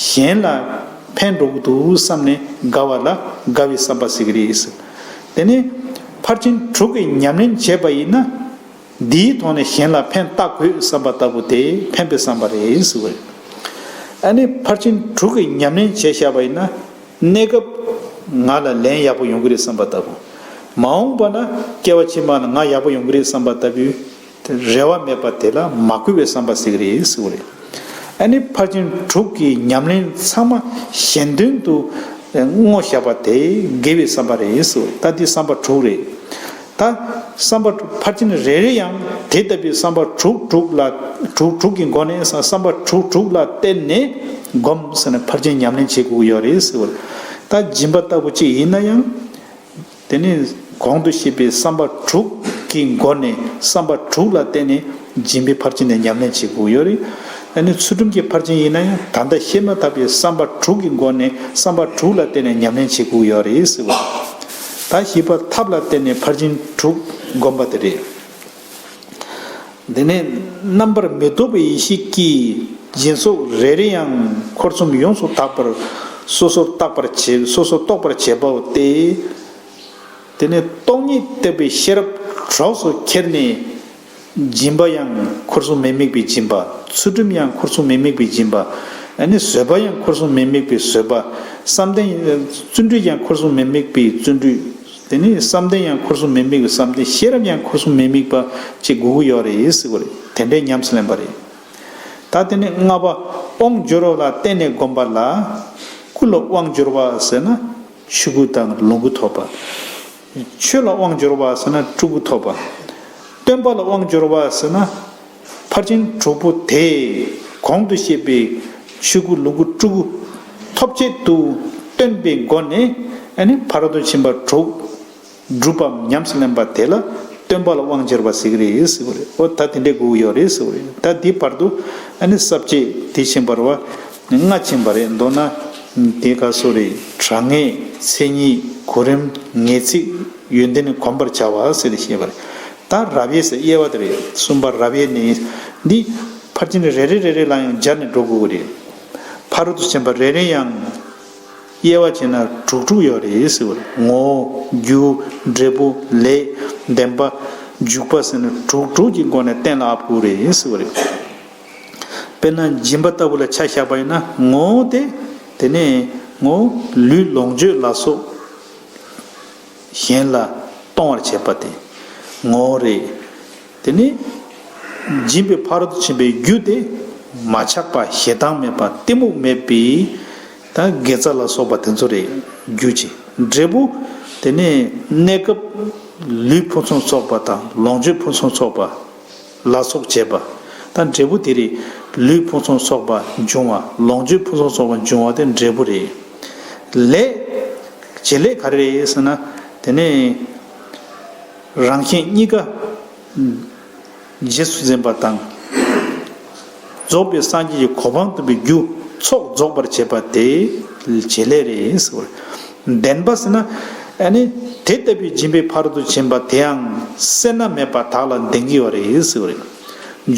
གཞན་ལ་ཕན་འགྲོ་གི་འདུག་བསམ་ནས་དགའ་བ་ལ་དགའ་བའི་བསམ་པ་ཟེར་གི་རེད་ཟེར། དེ་ནས་ཕར་ཕྱིན་དྲུག་གི་ཉམས་ལེན་བྱས་པ་ཡིན་ན། འདིའི་ཐོག་ནས་གཞན་ལ་ཕན་བཏགས་དགོས་བསམ་པ་ལྟ་བུ་དེ་ཕན་པའི་བསམ་པ་རེད་ཟེར་བ་རེད། ཨ་ནི་ཕར་ཕྱིན་དྲུག་གི་ཉམས་ལེན་བྱས་བཞག་པ་ཡིན་ན། གནས་སྐབས་ང་ལ་ལན་ཡག་པོ་ཡོང་གི་རེད་བསམ་པ་ལྟ་བུ། མ་འོངས་པ་ན་སྐྱེ་བ་ཕྱི་མ་ལ་ང་ཡག་པོ་ཡོང་གི་རེད་བསམ་པ་ལྟ་བུའི་རེ་བ་མེད་པ་དེ་ལ་མ་གུས་པའི་བསམ་པ་ཟེར་གི་རེད་ཟེར་བ་རེད། ཨ་ནི་ཕར་ཕྱིན་དྲུག་གི་ཉམས་ལེན་ཚང་མ་གཞན་དོན་དུ་བསྔོ་བཞག་པ་དེ་དགེ་བའི་བསམ་པ་རེད་ཟེར་བ་རེད། ད་འདི་བསམ་པ་དྲུག་རེད། ད་བསམ་པ་དྲུག་ཕར་ཕྱིན་རེ་རེ་ཡང་དེ་ལྟ་བུའི་བསམ་པ་དྲུག་དྲུག་ལ་དྲུག་དྲུག་གི་སྒོ་ནས་བསམ་བསམ་པ་དྲུག་དྲུག་ལ་བརྟེན་ནས་སྒོམ་ཟེར་ནས་ཕར་ཕྱིན་ཉམས་ལེན་བྱེད་དགོས་ཀྱི་ཡོད་རེད་ཟེར་བ་རེད། ད་སྦྱིན་པ་ལྟ་བུ་ཅིག་ཡིན་ན་ཡང་། དེ་ནི་གོང་དུ་བཤད་པའི་བསམ་པ་དྲུག་གི་སྒོ་ནས་བསམ་པ་དྲུག་ལ་བརྟེན་ནས་སྦྱིན་པའི་ཕར་ཕྱིན་དེ་ཉམས་ལེན་བྱེད་དགོས་ཡོད་རེད། ཨ་ནི་ཚུལ་ཁྲིམས་ཀྱི་ཕར་ཕྱིན་ཡིན་ན་ཡང་ད་ལྟ་བཤད་མ་ཐག་པའི་བསམ་པ་དྲུག་གི་སྒོ་ནས་བསམ་པ་དྲུག་ལ་བརྟེན་ནས་ཉམས་ལེན་བྱེད་དགོས་ཡོད་རེད་ཟེར་བ། ད་བཞི་པ་ཐབས་ལ་བརྟེན་ནས་ཕར་ཕྱིན་དྲུག་བསྒོམ་པ་དེ་རེད། དེ་ནས་རྣམ་པར་མི་རྟོག་པའི་ཡེ་ཤེས་ཀྱིས་སྦྱིན་སོགས་རེ་རེ་ཡང་འཁོར་གསུམ་ཡོངས་སུ་དག་པར་སོ་སོར་བརྟག་པར་བྱེད། སོ་སོར་རྟོག་པར་བྱེད་པའོ་སྟེ། དེ་ནས་སྟོང་ཉིད་བརྟག་པའི་ཤེས་རབ་གྲོགས་སུ་ཁྱེར་ནས། སྦྱིན་པ་ཡང་འཁོར་གསུམ་མི་དམིགས་པའི་སྦྱིན་པ། ཚུལ་ཁྲིམས་ཡང་འཁོར་གསུམ་མི་དམིགས་པའི་སྦྱིན་པ། ཨ་ནི་བཟོད་པ་ཡང་འཁོར་གསུམ་མི་དམིགས་པའི་བཟོད་པ། བསམ་གཏན་བརྩོན་འགྲུས་ཀྱང་འཁོར་གསུམ་མི་དམིགས་པའི་བརྩོན་འགྲུས། དེ་ནས་བསམ་གཏན་ཡང་འཁོར་གསུམ་མི་དམིགས་པའི་བསམ་གཏན། ཤེས་རབ་ཡང་འཁོར་གསུམ་མི་དམིགས་པ་ཅིག་དགོས་ཀྱི་ཡོད་རེད་ཟེར་བ་རེད། དེ་འདྲའི་ཉམས་སུ་ལེན་པ་རེད། ད་དེ་ནས་ལྔ་པ་དབང་སྦྱོར་བ་ལ་བརྟེན་ནས་བསྒོམ་པ་ལ། སྐུ་ལ་དབང་སྦྱོར་བ་ཟེར་ན་ཆོས་སྐུ་དང་ལོངས་སྐུ་ཐོབ་པ། ཆོས་ལ་དབང་སྦྱོར་བ་ཟེར་ན་སྤྲུལ་སྐུ་ཐོབ་པ། སྟོན་པ་ལ་དབང་སྦྱོར་བ་ཟེར་ན་ཕར་ཕྱིན་དྲུག་པོ་དེ་གོང་དུ་བཤད་པའི་ཆོས་སྐུ་ལོངས་སྐུ་སྤྲུལ་སྐུ་ཐོབ་བྱེད་དུ་སྟོན་པའི་སྒོ་ནས་ཨ་ནི་ཕ་རོལ་ཏུ་ཕྱིན་པ་དྲུག་སྒྲུབ་པའམ་ཉམས་སུ་ལེན་པ་དེ་ལ་སྟོན་པ་ལ་དབང་སྦྱོར་བ་ཟེར་གྱི་རེད་ཟེར་བ་རེད། འོ་ད་དེ་འདྲའི་དགོས་ཀྱི་ཡོད་རེད་ཟེར་བ་རེད། ད་འདི་བར་དུ་ཨ་ནི་ས་བཅད་དེ་ཕྱིན་པ་རེད་བ། ལྔ་ཕྱིན་པ་རེད། མདོར་ན་དེ་ག་སོ་རེད། དྲང་ངེས་མཚན་ཉིད་གོ་རིམ་ངེས་ཚིག་ཡོན་ཏན་གོམས་པར་བྱ་བ་ཟེར་ཏེ་བཤད་པ་རེད། ད་རབ་དབྱེ་ཟེར་དབྱེ་བ་དེ་རེད། གསུམ་པ་རབ་དབྱེ་ནི་འདི་ཕར་ཕྱིན་རེ་རེ་རེ་རེ་ལ་ཡང་སྦྱར་ནས་འགྲོ་དགོས་ཀྱི་རེད། ཕ་རོལ་ཏུ་ཕྱིན་པ་རེ་རེ་ཡང་དབྱེ་བ་བྱས་ན་དྲུག་དྲུག་ཡོད་རེད་ཟེར་བ་རེད། ངོ་བོ། རྒྱུ། འབྲས་བུ། ལས། བདེན་པ། འཇུག་པ་ཟེར་ནས་དྲུག་དྲུག་གི་སྒོ་ནས་གཏན་ལ་དབབ་དགོས་རེད་ཟེར་བ་རེད། དཔེར་ན་སྦྱིན་པ་ལྟ་བུ་ལ་ཆ་བཞག་པ་ཡིན་ན་ངོ་བོ་དེ། དེ་ནས་ངོ་བོ་ལུས་ལོངས་སྤྱོད་ལ་སོགས་གཞན་ལ་གཏོང་བར་བྱེད་པ་དེ་ངོ་བོ་རེད། དེ་ནི་སྦྱིན་པའི་ཕ་རོལ་ཏུ་ཕྱིན་པའི་རྒྱུ་དེ་མ་ཆགས་པ། ཞེ་སྡང་མེད་པ། གཏི་མུག་མེད་པའི་ད་དགེ་རྩ་ལ་སོགས་པ་དེ་ཚོ་རེད། རྒྱུ་གཅིག། འབྲས་བུ་དེ་ནི་གནས་སྐབས་ལུས་ཕུན་སུམ་ཚོགས་པ་དང་ལོངས་སྤྱོད་ཕུན་སུམ་ཚོགས་པ་ལ་སོགས་བྱེད་པ། ད་འབྲས་བུ་དེ་རེད། ལུས་ཕུན་སུམ་ཚོགས་པ་འབྱུང་བ། ལོངས་སྤྱོད་ཕུན་སུམ་ཚོགས་པ་འབྱུང་བ་དེ་འབྲས་བུ་རེད། ལས། བྱེད་ལས་ག་རེ་རེད་ཟེར་ན། དེ་ནི་རང་གཞན་གཉིས་ཀ་རྗེས་སུ་འཛིན་པ་དང་། རྫོགས་པའི་སངས་རྒྱས་ཀྱི་གོ་འཕང་ཐོབ་པའི་རྒྱུ་ཚོགས་རྫོགས་པར་བྱེད་པ་དེ་བྱེད་ལས་རེད་ཟེར་བ་རེད། བདེན་པ་ཟེར་ན་ཨ་ནི་དེ་ལྟ་བུའི་སྦྱིན་པའི་ཕ་རོལ་ཏུ་ཕྱིན་པ་དེའང་སེར་སྣ་མེད་པ་དག་ལ་ལྡན་གྱི་ཡོད་རེད་ཟེར་བ་རེད།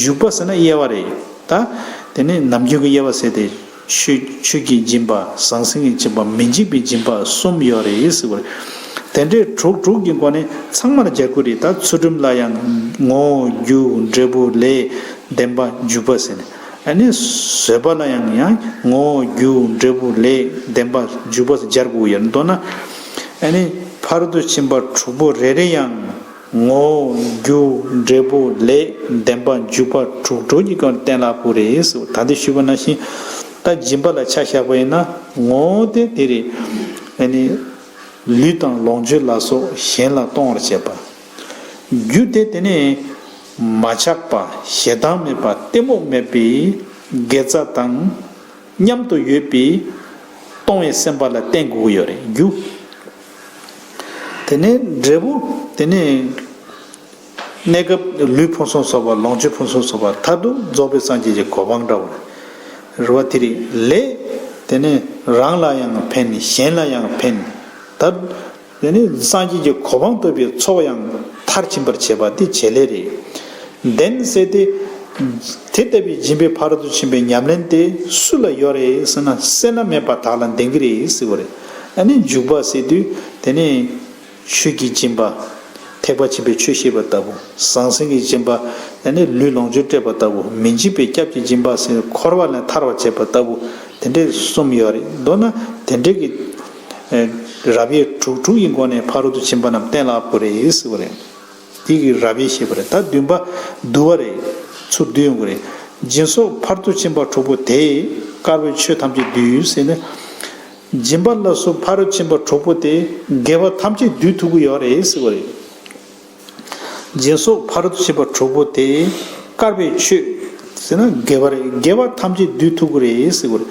འཇུག་པ་ཟེར་ན་དབྱེ་བ་རེད། ད་དེ་ནི་ནམ་རྒྱུན་གྱི་དབྱེ་བ་ཟེར་ཏེ། ཆོས་ཆོས་ཀྱི་སྦྱིན་པ། ཟང་ཟིང་གི་སྦྱིན་པ། མི་འཇིགས་པའི་སྦྱིན་པ་གསུམ་ཡོད་རེད་ཟེར་བ་རེད། དེ་འདྲའི་དྲུག་དྲུག་གི་སྒོ་ནས་ཚང་མར་སྦྱར་དགོས་རེད། ད་ཚུལ་ཁྲིམས་ལ་ཡང་ངོ་བོ། རྒྱུ། འབྲས་བུ། ལས། བདེན་པ། འཇུག་པ་ཟེར་ནས། ཨ་ནི་བཟོད་པ་ལ་ཡང་ཡང་ངོ་བོ། རྒྱུ། འབྲས་བུ། ལས། བདེན་པ། འཇུག་པ་ཟེར་སྦྱར་དགོས་ཡོད། མདོར་ན་ཨ་ནི་ཕ་རོལ་ཏུ་ཕྱིན་པ་དྲུག་པོ་རེ་རེ་ཡང་ངོ་བོ། རྒྱུ། འབྲས་བུ། ལས། བདེན་པ། འཇུག་པ་དྲུག་དྲུག་གི་སྒོ་ནས་གཏན་ལ་དབབ་དགོས་རེད་ཟེར། ད་འདི་ཞུས་པ་ནང་བཞིན། ད་སྦྱིན་པ་ལ་ཆ་བཞག་པ་ཡིན་ན་ངོ་བོ་དེ་དེ་རེད། ཨ་ནི་ལུས་དང་ལོངས་སྤྱོད་ལ་སོགས་གཞན་ལ་གཏོང་བར་བྱེད་པ། རྒྱུ་དེ་དེ་ནི་མ་ཆགས་པ་ཞེ་སྡང་མེད་པ་གཏི་མུག་མེད་པའི་དགེ་རྩ་དང་མཉམ་དུ་ཡོད་པའི་གཏོང་བའི་སེམས་པ་ལ་བརྟེན་དགོས་ཀྱི་ཡོད་རེད་རྒྱུ། དེ་ནས་འབྲས་བུ་དེ་ནས་གནས་སྐབས་ལུས་ཕུན་སུམ་ཚོགས་པ་ལོངས་སྤྱོད་ཕུན་སུམ་ཚོགས་པ་མཐར་ཐུག་རྫོགས་པའི་སངས་རྒྱས་ཀྱི་གོ་འཕང་འདྲ་བ་རེད་བ། དེ་རིང་ལས་དེ་ནས་རང་ལ་ཡང་ཕན་གཞན་ལ་ཡང་ཕན། ད་དེ་ནས་སངས་རྒྱས་ཀྱི་གོ་འཕང་ཐོབ་པའི་ཚོགས་ཡང་མཐར་ཕྱིན་པར་བྱེད་པ་དེ་བྱེད་ལས་རེད། ལྡན་ཟེར་ཏེ། དེ་ལྟ་བུའི་སྦྱིན་པའི་ཕ་རོལ་ཏུ་ཕྱིན་པའི་ཉམས་ལེན་དེ་སུ་ལ་ཡོད་རེད་ཟེར་ན་སེར་སྣ་མེད་པ་དག་ལ་ལྡན་གྱི་རེད་ཟེར་བ་རེད། ཨ་ནི་འཇུག་པ་ཟེར་དུས་དེ་ནི་ཆོས་ཀྱི་སྦྱིན་པ། ཐེག་པ་ཆེན་པོའི་ཆོས་བཤད་པ་ལྟ་བུ། ཟང་ཟིང་གི་སྦྱིན་པ། ཨ་ནི་ལུས་ལོངས་སྤྱོད་སྤྲད་པ་ལྟ་བུ། མི་འཇིགས་པའི་སྐྱབས་ཀྱི་སྦྱིན་པ་ཟེར་འཁོར་བ་ལས་ཐར་བར་བྱེད་པ་ལྟ་བུ། དེ་འདྲའི་གསུམ་ཡོད་རེད། མདོར་ན་དེ་འདྲའི་གི་རབ་དབྱེ་དྲུག་དྲུག་གི་སྒོ་ནས་ཕ་རོལ་ཏུ་ཕྱིན་པ་རྣམས་གཏན་ལ་དབབ་དགོས་རེད་ཟེར་བ་རེད། དེ་གི་རབ་དབྱེ་བཤད་པ་རེད། ད་བདུན་པ་བསྡུ་བ་རེད། ཚུར་བསྡུ་ཡོང་གི་རེད། སྦྱིན་སོགས་ཕ་རོལ་ཏུ་ཕྱིན་པ་དྲུག་པོ་དེས་དཀར་པོའི་ཆོས་ཐམས་ཅད་བསྡུས་ཟེར་ནས། སྦྱིན་པ་ལ་སོགས་ཕ་རོལ་ཏུ་ཕྱིན་པ་དྲུག་པོ་དེས་དགེ་བ་ཐམས་ཅད་བསྡུ་ཐུབ་ཀྱི་ཡོད་རེད་ཟེར་བ་རེད། སྦྱིན་སོགས་ཕ་རོལ་ཏུ་ཕྱིན་པ་དྲུག་པོ་དེས་དཀར་པོའི་ཆོས་ཟེར་ན་དགེ་བ་རེད། དགེ་བ་ཐམས་ཅད་བསྡུ་ཐུབ་ཀྱི་རེད་ཟེར་བ་རེད།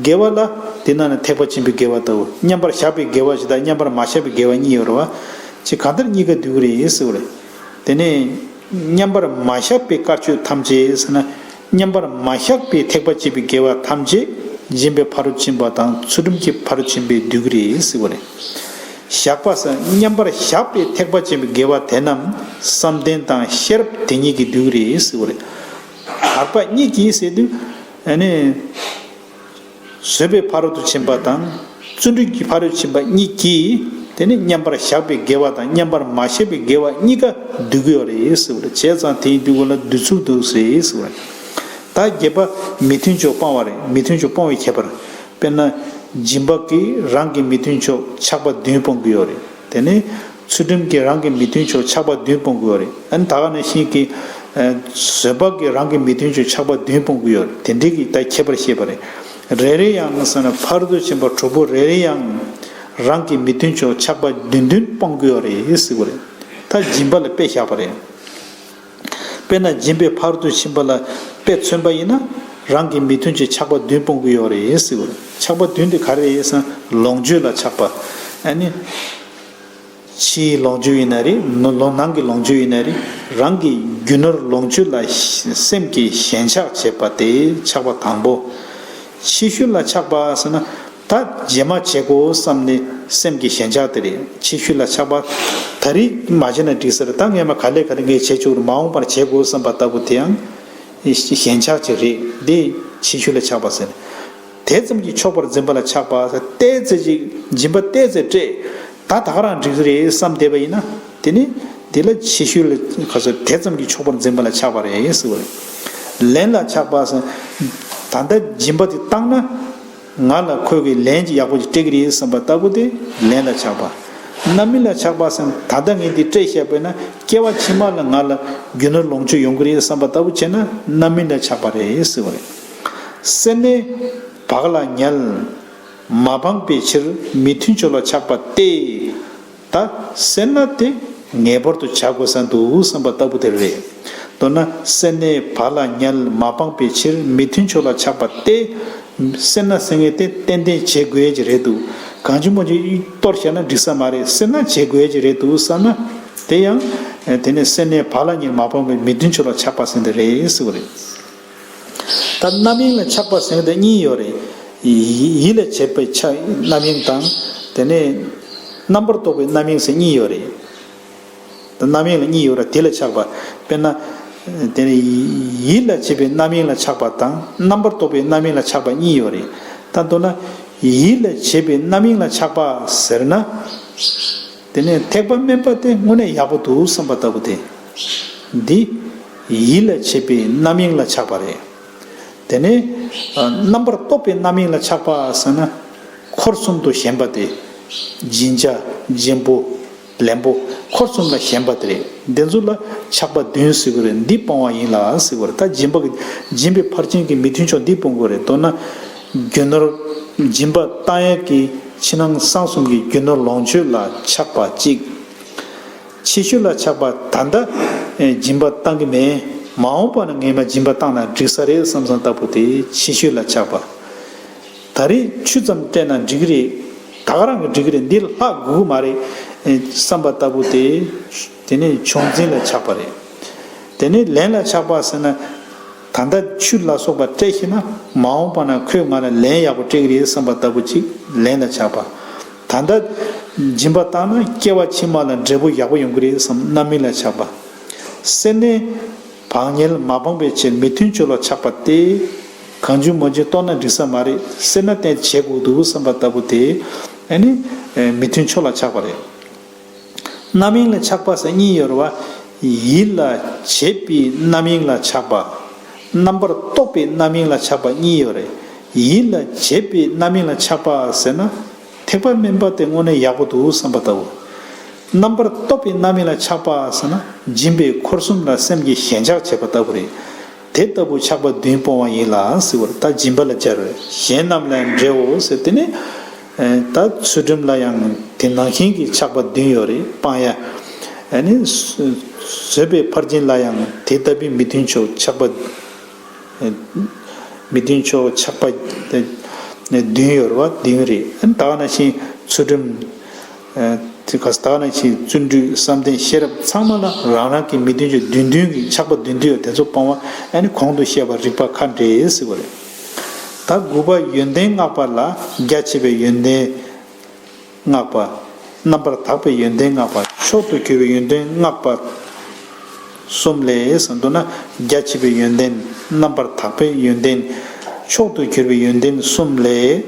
དགེ་བ་ལ་དེ་ནང་ནས་ཐེག་པ་ཆེན་པོའི་དགེ་བ་ལྟ་བུ་མཉམ་པར་བཞག་པའི་དགེ་བ་ཞིག་དང་མཉམ་པར་མ་བཞག་པའི་དགེ་བ་གཉིས་ཡོད་རེད་བ། ཅེས་གང་ལྟར་གཉིས་ཀ་བསྡུ་གི་རེད་ཟེར་བ་རེད། དེ་ནས་མཉམ་པར་མ་བཞག་པའི་དཀར་ཆོས་ཐམས་ཅད་ཟེར་ན། མཉམ་པར་མ་བཞག་པའི་ཐེག་པ་ཆེན་པོའི་དགེ་བ་ཐམས་ཅད་སྦྱིན་པའི་ཕ་རོལ་ཕྱིན་པ་དང་ཚུལ་ཁྲིམས་ཀྱི་ཕ་རོལ་ཕྱིན་པས་བསྡུ་གི་རེད་ཟེར་བ་རེད། བཞག་པ་ཟེར་མཉམ་པར་བཞག་པའི་ཐེག་པ་ཆེན་པོའི་དགེ་བ་དེ་རྣམས་བསམ་གཏན་དང་ཤེས་རབ་དེ་ཉིད་ཀྱིས་བསྡུ་གི་རེད་ཟེར་བ་རེད། བར་པ་གཉིས་ཀྱིས་ཟེར་དུས་ཨ་ནི། བཟོད་པའི་ཕ་རོལ་ཏུ་ཕྱིན་པ་དང་བརྩོན་འགྲུས་ཀྱི་ཕ་རོལ་ཕྱིན་པ་གཉིས་ཀྱིས་དེ་ནི་མཉམ་པར་བཞག་པའི་དགེ་བ་དང་མཉམ་པར་མ་བཞག་པའི་དགེ་བ་གཉིས་ཀ་བསྡུ་གི་ཡོད་རེད་ཟེར་བ་རེད། བྱས་ཙང་དེ་ཡིན་དུས་འོ་ལ་བསྡུ་ཚུལ་འདུག་ཟེར་ཟེར་བ་རེད། ད་བརྒྱད་པ་མི་མཐུན་ཕྱོགས་སྤང་བ་རེད། མི་མཐུན་ཕྱོགས་སྤོང་བའི་ཁྱད་པར། དཔེར་ན། སྦྱིན་པ་གིས་རང་གི་མི་མཐུན་ཕྱོགས་ཆགས་པ་བདུན་སྤོང་གི་ཡོད་རེད། དེ་ནི། ཚུལ་ཁྲིམས་ཀྱིས་རང་གི་མི་མཐུན་ཕྱོགས་ཆགས་པ་བདུན་སྤོང་གི་ཡོད་རེད། ཨ་ནི་ད་ག་ནང་བཞིན་གྱི། ཨ། བཟོད་པ་གིས་རང་གི་མི་མཐུན་ཕྱོགས་ཆགས་པ་བདུན་སྤོང་གི་ཡོད་རེད། དེ་འདྲའི་གི་ད་ཁྱད་པར་བཤད་པ་རེད། རེ་རེ་ཡང་ཟེར་ན་ཕ་རོལ་ཏུ་ཕྱིན་པ་དྲུག་པོ་རེ་རེ་ཡང་རང་གི་མི་མཐུན་ཕྱོགས་ཆགས་པ་བདུན་བདུན་སྤོང་གི་ཡོད་རེད་ཟེར་བ་རེད། ད་སྦྱིན་པ་ལ་དཔེ་བཞག་པ་རེད། དཔེར་ན་སྦྱིན་པའི་ཕ་རོལ་ཏུ་ཕྱིན་པ་ལ་དཔེ་མཚོན་པ་ཡིན་ན་རང་གི་མི་མཐུན་ཕྱོགས་ཆགས་པ་བདུན་སྤོང་གི་ཡོད་རེད་ཟེར་བ་རེད། ཆགས་པ་བདུན་དེ་ག་རེ་རེད་ཟེར་ན་ལོངས་སྤྱོད་ལ་ཆགས་པ། ཨ་ནི། ཕྱིའི་ལོངས་སྤྱོད་ཡིན་ན་རེད། ནོ་ལོ་ནང་གི་ལོངས་སྤྱོད་ཡིན་ན་རེད། རང་གི་རྒྱུ་ནོར་ལོངས་སྤྱོད་ལ་སེམས་ཀྱིས་ཞེན་ཆགས་བྱེད་པ་དེ་ཆགས་པ་དང་པོ། ཕྱི་ཤུལ་ལ་ཆགས་པ་ཟེར་ན་ད་རྗེས་མ་བྱེད་དགོས་བསམ་ནས་སེམས་ཀྱི་ཞེན་ཆགས་དེ་རེད། ཕྱི་ཤུལ་ལ་ཆགས་པ་ད་རེས་མ་བྱས་ན་འགྲིག་ས་རེད། ད་ངས་མ་ག་ལེ་ག་ལེ་ངས་བྱེད་ཆོག་རེད། མ་འོངས་པར་བྱེད་དགོས་བསམ་པ་ལྟ་བུ་དེ་ཡང་ཞེན་ཆགས་ཅིག་རེད། འདི་ཕྱི་ཤུལ་ལ་ཆགས་པ་ཟེར། དེ་ཙམ་གྱིས་ཆོག་པར་འཛིན་པ་ལ་ཆགས་པ། ཏོག་ཙམ་ཅིག་སྦྱིན་པ་ཏོག་ཙམ་སྤྲད། ད་ད་ག་རང་འགྲིག་གི་རེད་བསམ་བསྡད་པ་ཡིན་ན་དེ་ནི་དེ་ལ་ཕྱི་ཤུལ་ལ་ག་ཚོད་དེ་ཙམ་གྱིས་ཆོག་པར་འཛིན་པ་ལ་ཆགས་པ་རེད་ཟེར་བ་རེད། ལན་ལ་ཆགས་པ་ཟེར། ད་ལྟ་སྦྱིན་པ་དེ་བཏང་ན་ང་ལ་ཁོས་གི་ལན་ཅིག་ཡག་པོ་ཅིག་སྤྲད་ཀྱི་རེད་བསམ་པ་ལྟ་བུ་དེ་ལན་ལ་ཆགས་པ། རྣམ་སྨིན་ལ་ཆགས་པ་ཟེར། ད་ལྟ་ངས་འདི་སྤྲད་བཞག་པས་ན་སྐྱེ་བ་ཕྱི་མ་ལ་ང་ལ་རྒྱུ་ནོར་ལོངས་སྤྱོད་ཡོང་གི་རེད་བསམ་པ་ལྟ་བུ་བྱས་ན་རྣམ་སྨིན་ལ་ཆགས་པ་རེད་ཟེར་བ་རེད། སེར་སྣས་བག་ལ་ཉལ། མ་སྤངས་པའི་ཕྱིར་མི་མཐུན་ཕྱོགས་ལ་ཆགས་པ་སྟེ། ད་སེར་སྣ་དེ་ངེས་པར་དུ་བྱ་དགོས་ས་འདུག་བསམ་པ་ལྟ་བུ་དེ་རེད། མདོར་ན་སེར་སྣས་བག་ལ་ཉལ་མ་སྤངས་པའི་ཕྱིར་མི་མཐུན་ཕྱོགས་ལ་ཆགས་པ་སྟེ། སེར་སྣ་ཟེར་མཁན་དེ་ཏན་ཏན་བྱེད་དགོས་ཀྱི་རེད་འདུག་གང་ཅི་མང་ཅི་གཏོར་བཞག་ན་འགྲིག་ས་མ་རེད། སེར་སྣ་བྱེད་དགོས་ཀྱི་རེད་འདུག་བསམ་ན་དེ་ཡང་དེ་ནས་སེར་སྣས་བག་ལ་ཉལ་མ་སྤངས་པའི་མི་མཐུན་ཕྱོགས་ལ་ཆགས་པ་ཟེར་འདི་རེད་ཟེར་བ་རེད། ད་རྣམ་གཡེང་ལ་ཆགས་པ་ཟེར་དེ་གཉིས་ཡོད་རེད། ཡིད་ལ་བྱེད་པའི་ཆ་རྣམ་གཡེང་དང་། དེ་ནས་རྣམ་པར་རྟོག་པའི་རྣམ་གཡེང་ཟེར་གཉིས་ཡོད་རེད། ད་རྣམ་གཡེང་ལ་གཉིས་ཡོད་རེད། དེ་ལ་ཆགས་པ། དཔེར་ན། དེ་ནས་ཡིད་ལ་བྱེད་པའི་རྣམ་གཡེང་ལ་ཆགས་པ་དང་རྣམ་པར་རྟོག་པའི་རྣམ་གཡེང་ལ་ཆགས་པ་གཉིས་ཡོད་རེད། ད་མདོར་ན་ཡིད་ལ་བྱེད་པའི་རྣམ་གཡེང་ལ་ཆགས་པ་ཟེར་ན། དེ་ནས་ཐེག་པ་དམན་པ་དེ་དངོས་གནས་ཡག་པོ་འདུག་བསམ་པ་ལྟ་བུ་དེ། འདི་ཡིད་ལ་བྱེད་པའི་རྣམ་གཡེང་ལ་ཆགས་པ་རེད། དེ་ནས་རྣམ་པར་རྟོག་པའི་རྣམ་གཡེང་ལ་ཆགས་པ་ཟེར་ན། འཁོར་གསུམ་དུ་ཞེན་པ་དེ། སྦྱིན་བྱ་སྦྱིན་པོ་ལེན་པོ་འཁོར་གསུམ་ལ་ཞེན་པ་དེ་རེད། འདི་ཚོ་ལ་ཆགས་པ་བདུན་ཟེར་གི་རེད། འདི་སྤོང་བ་ཡིན་ལ་ཟེར་གི་རེད། ད་སྦྱིན་པ་གི་སྦྱིན་པའི་ཕར་ཕྱིན་གྱི་མི་མཐུན་ཕྱོགས་འདི་སྤོང་དགོས་རེད། མདོར་ན། རྒྱུ་ནོར་སྦྱིན་པ་བཏང་ཡས་ཀྱི་ཕྱི་ནང་གསང་གསུམ་གྱི་རྒྱུ་ནོར་ལོངས་སྤྱོད་ལ་ཆགས་པ་གཅིག། ཕྱི་ཤོས་ལ་ཆགས་པ་ད་ལྟ་སྦྱིན་པ་བཏང་གི་མེད། མ་འོངས་པ་ན་ངས་མ་སྦྱིན་པ་བཏང་ན་འགྲིག་ས་རེད་བསམ་བསམ་ལྟ་བུ་དེ་ཕྱི་ཤོས་ལ་ཆགས་པ། ད་རེས་ཆུ་ཙམ་སྤྲད་ན་འགྲིག་གི་རེད། ད་ག་རང་གི་འགྲིག་གི་རེད། འདི་ལྷག་དགོས་ཀྱི་མ་རེད་བསམ་པ་ལྟ་བུ་དེ། དེ་ནས་མཆོག་འཛིན་ལ་ཆགས་པ་རེད། དེ་ནས་ལན་ལ་ཆགས་པ་ཟེར་ན། ད་ལྟ་ཆུ་ལ་སོགས་པ་སྤྲད་ཤེས་ན་མ་འོངས་པ་ན་ཁོས་ང་ལ་ལན་ཡག་པོ་སྤྲད་ཀྱི་རེད་བསམ་པ་ལྟ་བུ་ཅིག་ལན་ལ་ཆགས་པ། ད་ལྟ་སྦྱིན་པ་བཏང་ན་སྐྱེ་བ་ཕྱི་མ་ལ་འབྲས་བུ་ཡག་པོ་ཡོང་གི་རེད་བསམ་རྣམ་སྨིན་ལ་ཆགས་པ། སེར་སྣའི་བག་ཉལ་མ་སྤངས་པའི་ཕྱིར་མི་མཐུན་ཕྱོགས་ལ་ཆགས་པ་སྟེ། གང་བྱུང་མང་བྱུང་གཏོར་ན་འགྲིག་ས་མ་རེད། སེར་སྣ་བསྟེན་བྱེད་དགོས་འདུག་བསམ་པ་ལྟ་བུ་དེ། ཨ་ནི་མི་མཐུན་ཕྱོགས་ལ་ཆགས་པ་རེད། རྣམ་གཡེང་ལ་ཆགས་པ་ཟེར་གཉིས་ཡོད་རེད་བ། ཡིད་ལ་བྱེད་པའི་རྣམ་གཡེང་ལ་ཆགས་པ། རྣམ་པར་རྟོག་པའི་རྣམ་གཡེང་ལ་ཆགས་པ་གཉིས་ཡོད་རེད། ཡིད་ལ་བྱེད་པའི་རྣམ་གཡེང་ལ་ཆགས་པ་ཟེར་ན། ཐེག་པ་དམན་པ་དེ་དངོས་གནས་ཡག་པོ་འདུག་བསམ་པ་ལྟ་བུ། རྣམ་པར་རྟོག་པའི་རྣམ་གཡེང་ལ་ཆགས་པ་ཟེར་ན། སྦྱིན་པའི་འཁོར་གསུམ་ལ་སེམས་ཀྱིས་ཞེན་ཆགས་བྱེད་པ་ལྟ་བུ་རེད། དེ་ལྟ་བུ་ཆགས་པ་བདུན་སྤོང་བ་ཡིན་ལ་ཟེར་བར་ད་སྦྱིན་པ་ལ་སྦྱར་བས་གཞན་རྣམས་ལ་ཡང་འགྲེའོ་ཟེར་དེ་ནི། ད་ཚུལ་ཁྲིམས་ལ་ཡང་དེ་ནང་བཞིན་གྱི་ཆགས་པ་བདུན་ཡོད་རེད་སྤང་ཡ། ཨ་ནི་བཟོད་པའི་ཕར་ཕྱིན་ལ་ཡང་དེ་ལྟ་བུའི་མི་མཐུན་ཕྱོགས་ཆགས་པ། མི་མཐུན་ཕྱོགས་ཆགས་པ་བདུན་ཡོད་རེད་བ་བདུན་རེད། ཨ་ནི་ད་ག་ནང་བཞིན་ཚུལ་ཁྲིམས། དེ་ག་ད་ག་ནང་བཞིན་བརྩོན་འགྲུས་བསམ་གཏན་ཤེས་རབ་ཚང་མ་ལ་རང་རང་གི་མི་མཐུན་ཕྱོགས་བདུན་བདུན་གྱི་ཆགས་པ་བདུན་བདུན་ཡོད་དེ་ཚོ་སྤོང་བ་ཨ་ནི་གོང་དུ་བཤད་པ་རིགས་པ་མཁའ་འགྲོའི་ཟེར་བ་རེད། ད་དགུ་པ་ཡོན་ཏན་བསྔགས་པ་ལ་རྒྱ་ཆེ་བའི་ཡོན་ཏན་བསྔགས་པ། རྣམ་པར་དག་པའི་ཡོན་ཏན་བསྔགས་པ་མཆོག་ཏུ་གྱུར་པའི་ཡོན་ཏན་བསྔགས་པ། གསུམ་ལས་ཟེར་འདུག་ན་རྒྱ་ཆེ་བའི་ཡོན་ཏན་རྣམ་པར་དག་པའི་ཡོན་ཏན་མཆོག་ཏུ་གྱུར་པའི་ཡོན་ཏན་གསུམ་ལས།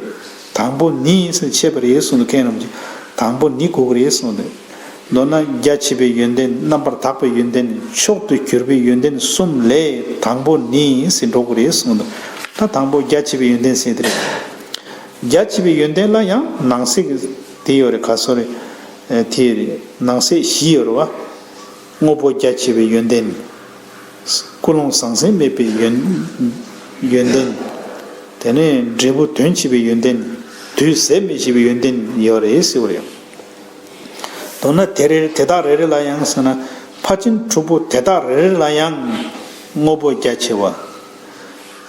དང་པོ་ནི་ཟེར་འཆད་པ་རེད་གསུངས་འདུག་མཁན་རྣམས་ཀྱིས་དང་པོ་ནི་གོ་གི་རེད་གསུངས་འདུག་མདོར་ན་རྒྱ་ཆེ་བའི་ཡོན་ཏན་རྣམ་པར་དག་པའི་ཡོན་ཏན་མཆོག་ཏུ་གྱུར་པའི་ཡོན་ཏན་གསུམ་ལས་དང་པོ་ནི་ཟེར་འགྲོ་གི་རེད་གསུངས་འདུག་ད་དང་པོ་རྒྱ་ཆེ་བའི་ཡོན་ཏན་ཟེར་དེ་རེད། རྒྱ་ཆེ་བའི་ཡོན་ཏན་ལ་ཡང་ནང་གསེས་ཀྱི་དེ་ཡོད་རེད་ག་སོ་རེད། དེ་རེད་ནང་གསེས་བཞི་ཡོད་རེད་བ། དངོས་པོ་རྒྱ་ཆེ་བའི་ཡོན་ཏན། ཀུན་སློང་ཟང་ཟིང་མེད་པའི་ཡོན་ཡོན་ཏན། དེ་ནས་འབྲས་བུ་དོན་ཆེ་བའི་ཡོན་ཏན། དུས་ཟད་མི་ཤེས་པའི་ཡོན་ཏན་ཡོད་རེད་ཟེར་བ་རེད། མདོར་ན་དེ་རེ་དེ་དག་རེ་རེ་ལ་ཡང་ཟེར་ན་ཕར་ཕྱིན་དྲུག་པོ་དེ་དག་རེ་རེ་ལ་ཡང་དངོས་པོ་རྒྱ་ཆེ་བ།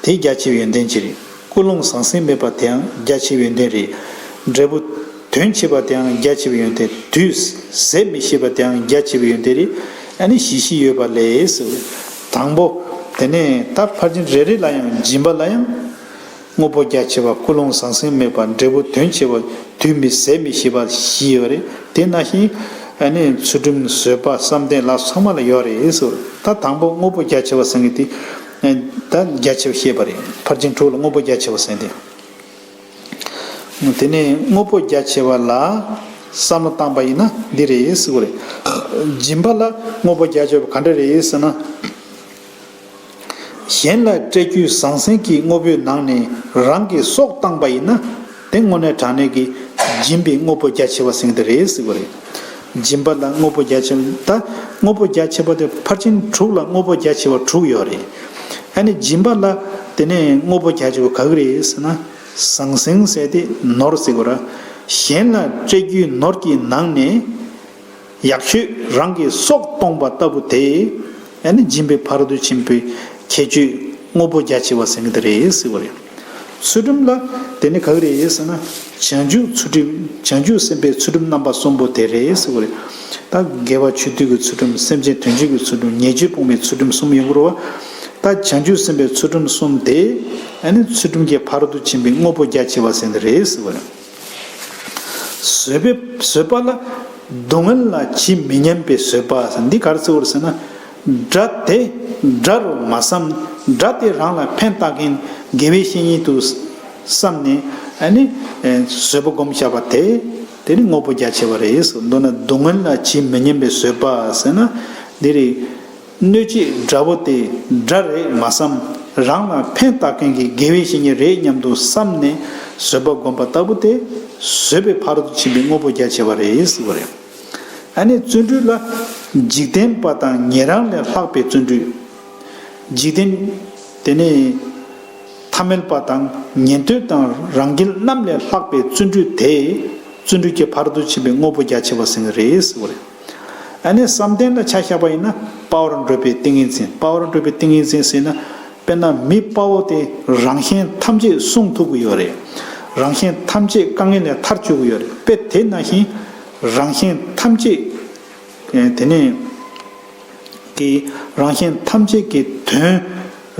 དེ་རྒྱ་ཆེ་བའི་ཡོན་ཏན་ཅིག་རེད། ཀུན་སློང་ཟང་ཟིང་མེད་པ་དེའང་རྒྱ་ཆེ་བའི་ཡོན་ཏན་རེད། འབྲས་བུ་དོན་ཆེ་བ་དེའང་རྒྱ་ཆེ་བའི་ཡོན་ཏན། དུས་ཟད་མི་ཤེས་པ་དེའང་རྒྱ་ཆེ་བའི་ཡོན་ཏན་རེད། ཨ་ནི་བཞི་བཞི་ཡོད་པ་ལས་ཟེར། དང་པོ། དེ་ནས་ད་ཕར་ཕྱིན་རེ་རེ་ལ་ཡང་སྦྱིན་པ་ལ་ཡང་། དངོས་པོ་རྒྱ་ཆེ་བ་ཀུན་སློང་ཟང་ཟིང་མེད་པ་འབྲས་བུ་དོན་ཆེ་བ་དུས་མི་ཟད་མི་ཤེས་པ་བཞི་ཡོད་རེད། དེ་ནང་བཞིན་ཨ་ནི་ཚུལ་ཁྲིམས་བཟོད་པ་བསམ་གཏན་ལ་ཚང་མ་ལ་ཡོད་རེད་ཟེར། ད་དང་པོ་དངོས་པོ་རྒྱ་ཆེ་བ་ཟེར་མཁན་དེ་ད་རྒྱ་ཆེ་བ་བཤད་པ་རེད། ཕར་ཕྱིན་དྲུག་ལ་དངོས་པོ་རྒྱ་ཆེ་བ་ཟེར་མཁན་དེ། དེ་ནས་དངོས་པོ་རྒྱ་ཆེ་བ་ལ་བསམ་བློ་བཏང་པ་ཡིན་ན་འདི་རེད་ཟེར་བ་རེད། སྦྱིན་པ་ལ་དངོས་པོ་རྒྱ་ཆེ་བ་ག་འདྲ་རེད་ཟེར་ན། གཞན་ལ་སྤྲད་རྒྱུའི་ཟང་ཟིང་གི་དངོས་པོའི་ནང་ནས་རང་གི་སྲོག་བཏང་པ་ཡིན་ན་དེ་དངོས་གནས་དྲང་གནས་ཀྱི་སྦྱིན་པའི་དངོས་པོ་རྒྱ་ཆེ་བ་ཟེར་གྱི་རེད་ཟེར་བ་རེད། སྦྱིན་པ་ལ་དངོས་པོ་རྒྱ་ཆེ་བ་ད་དངོས་པོ་རྒྱ་ཆེ་བ་དེ་ཕར་ཕྱིན་དྲུག་ལ་དངོས་པོ་རྒྱ་ཆེ་བ་དྲུག་ཡོད་རེད། ཨ་ནི་སྦྱིན་པ་ལ་དེ་ནས་དངོས་པོ་རྒྱ་ཆེ་བ་ག་གི་རེད་ཟེར་ན་ཟང་ཟིང་ཟེར་དེ་ནོར་ཟེར་གྱི་རེད། གཞན་ལ་སྤྲད་རྒྱུའི་ནོར་གྱི་ནང་ནས། ཡག་ཤོས་རང་གི་སྲོག་གཏོང་བ་ལྟ་བུ་དེ། ཨ་ནི་སྦྱིན་པའི་ཕ་རོལ་ཏུ་ཕྱིན་པའི་ཁྱད་ཆོས་དངོས་པོ་རྒྱ་ཆེ་བ་ཟེར་གྱི་དེ་རེད་ཟེར་བ་རེད། ཚུལ་ཁྲིམས་ལ་དེ་ནི་ག་གི་རེད་ཟེར་ན། བྱང་ཆུབ་ཚུལ་ཁྲིམས་བྱང་ཆུབ་སེམས་དཔའི་ཚུལ་ཁྲིམས་རྣམ་པ་གསུམ་པོ་དེ་རེད་ཟེར་བ་རེད། ད་དགེ་བ་ཆོས་སྡུད་ཀྱི་ཚུལ་ཁྲིམས་སེམས་ཅན་དོན་བྱེད་ཀྱི་ཚུལ་ཁྲིམས་ཉེས་སྤྱོད་སྤོང་བའི་ཚུལ་ཁྲིམས་གསུམ་ཡོང་གི་རེད་བ། ད་བྱང་ཆུབ་སེམས་དཔའི་ཚུལ་ཁྲིམས་གསུམ་དེ་ཨ་ནི་ཚུལ་ཁྲིམས་ཀྱི་ཕ་རོལ་ཏུ་ཕྱིན་པའི་དངོས་པོ་རྒྱ་ཆེ་བ་ཟེར་གྱི་དེ་རེད་ཟེར་བ་རེད། བཟོད་པའི་བཟོད་པ་ལ་སྡུག་བསྔལ་ལ་ཇི་མི་སྙམ་པའི་བཟོད་པ་ཟེར་འདི་ག་རེ་ཟེར་བ་རེད་ཟེར་ན། དགྲ་དེ་དགྲ་རུ་མ་བསམ། དགྲ་དེ་རང་ལ་ཕན་བཏགས་མཁན་དགེ་བའི་བཤེས་གཉེན་དུ་བསམ་ནས་ཨ་ནི་བཟོད་པ་སྒོམ་བཞག་པ་དེ་དེ་ནི་དངོས་པོ་རྒྱ་ཆེ་བ་རེད་ཟེར། མདོར་ན་སྡུག་བསྔལ་ལ་ཇི་མི་སྙམ་པའི་བཟོད་པ་ཟེར་ན་འདི་རེད། གནོད་བྱེད་དགྲ་བོ་དེ་དགྲ་རེད་མ་བསམ། རང་ལ་ཕན་བཏགས་མཁན་གྱི་དགེ་བའི་བཤེས་གཉེན་རེད་སྙམ་དུ་བསམ་ནས་བཟོད་པ་བསྒོམ་པ་ལྟ་བུ་དེ་བཟོད་པའི་ཕ་རོལ་ཏུ་ཕྱིན་པའི་དངོས་པོ་རྒྱ་ཆེ་བ་རེད་ཟེར་བ་རེད། ཨ་ནི་བརྩོན་འགྲུས་ལ་འཇིག་རྟེན་པ་དང་ཉན་རང་ལས་ལྷག་པའི་བརྩོན་འགྲུས། འཇིག་རྟེན་དེ་ནི་ཐ་ ཐ་མལ་པ་དང་ཉན་ཐོས་དང་རང་རྒྱལ་རྣམས་ལས་ལྷག་པའི་བརྩོན་འགྲུས་དེ། བརྩོན་འགྲུས་ཀྱི་ཕ་རོལ་ཏུ་ཕྱིན་པའི་དངོས་པོ་རྒྱ་ཆེ་བ་ཟེར་གྱི་རེད་ཟེར་བ་རེད། ཨ་ནི་བསམ་གཏན་ལ་ཆ་བཞག་པ་ཡིན་ན། དཔའ་བར་འགྲོ་བའི་ཏིང་ངེ་འཛིན། དཔའ་བར་འགྲོ་བའི་ཏིང་ངེ་འཛིན་ཟེར་ན། དཔེར་ན་མི་དཔའ་བོ་དེ་རང་གཞན་ཐམས་ཅད་བསྲུང་ཐུབ་ཀྱི་ཡོད་རེད། རང་གཞན་ཐམས་ཅད་དཀའ་ངལ་ལས་ཐར་བཅུག་གི་ཡོད་རེད། དཔེ་དེ་ནང་བཞིན་རང་གཞན་ཐམས་ཅད། ཨེ། དེ་ནས་ཀྱི་རང་གཞན་ཐམས་ཅད་ཀྱི་དོན།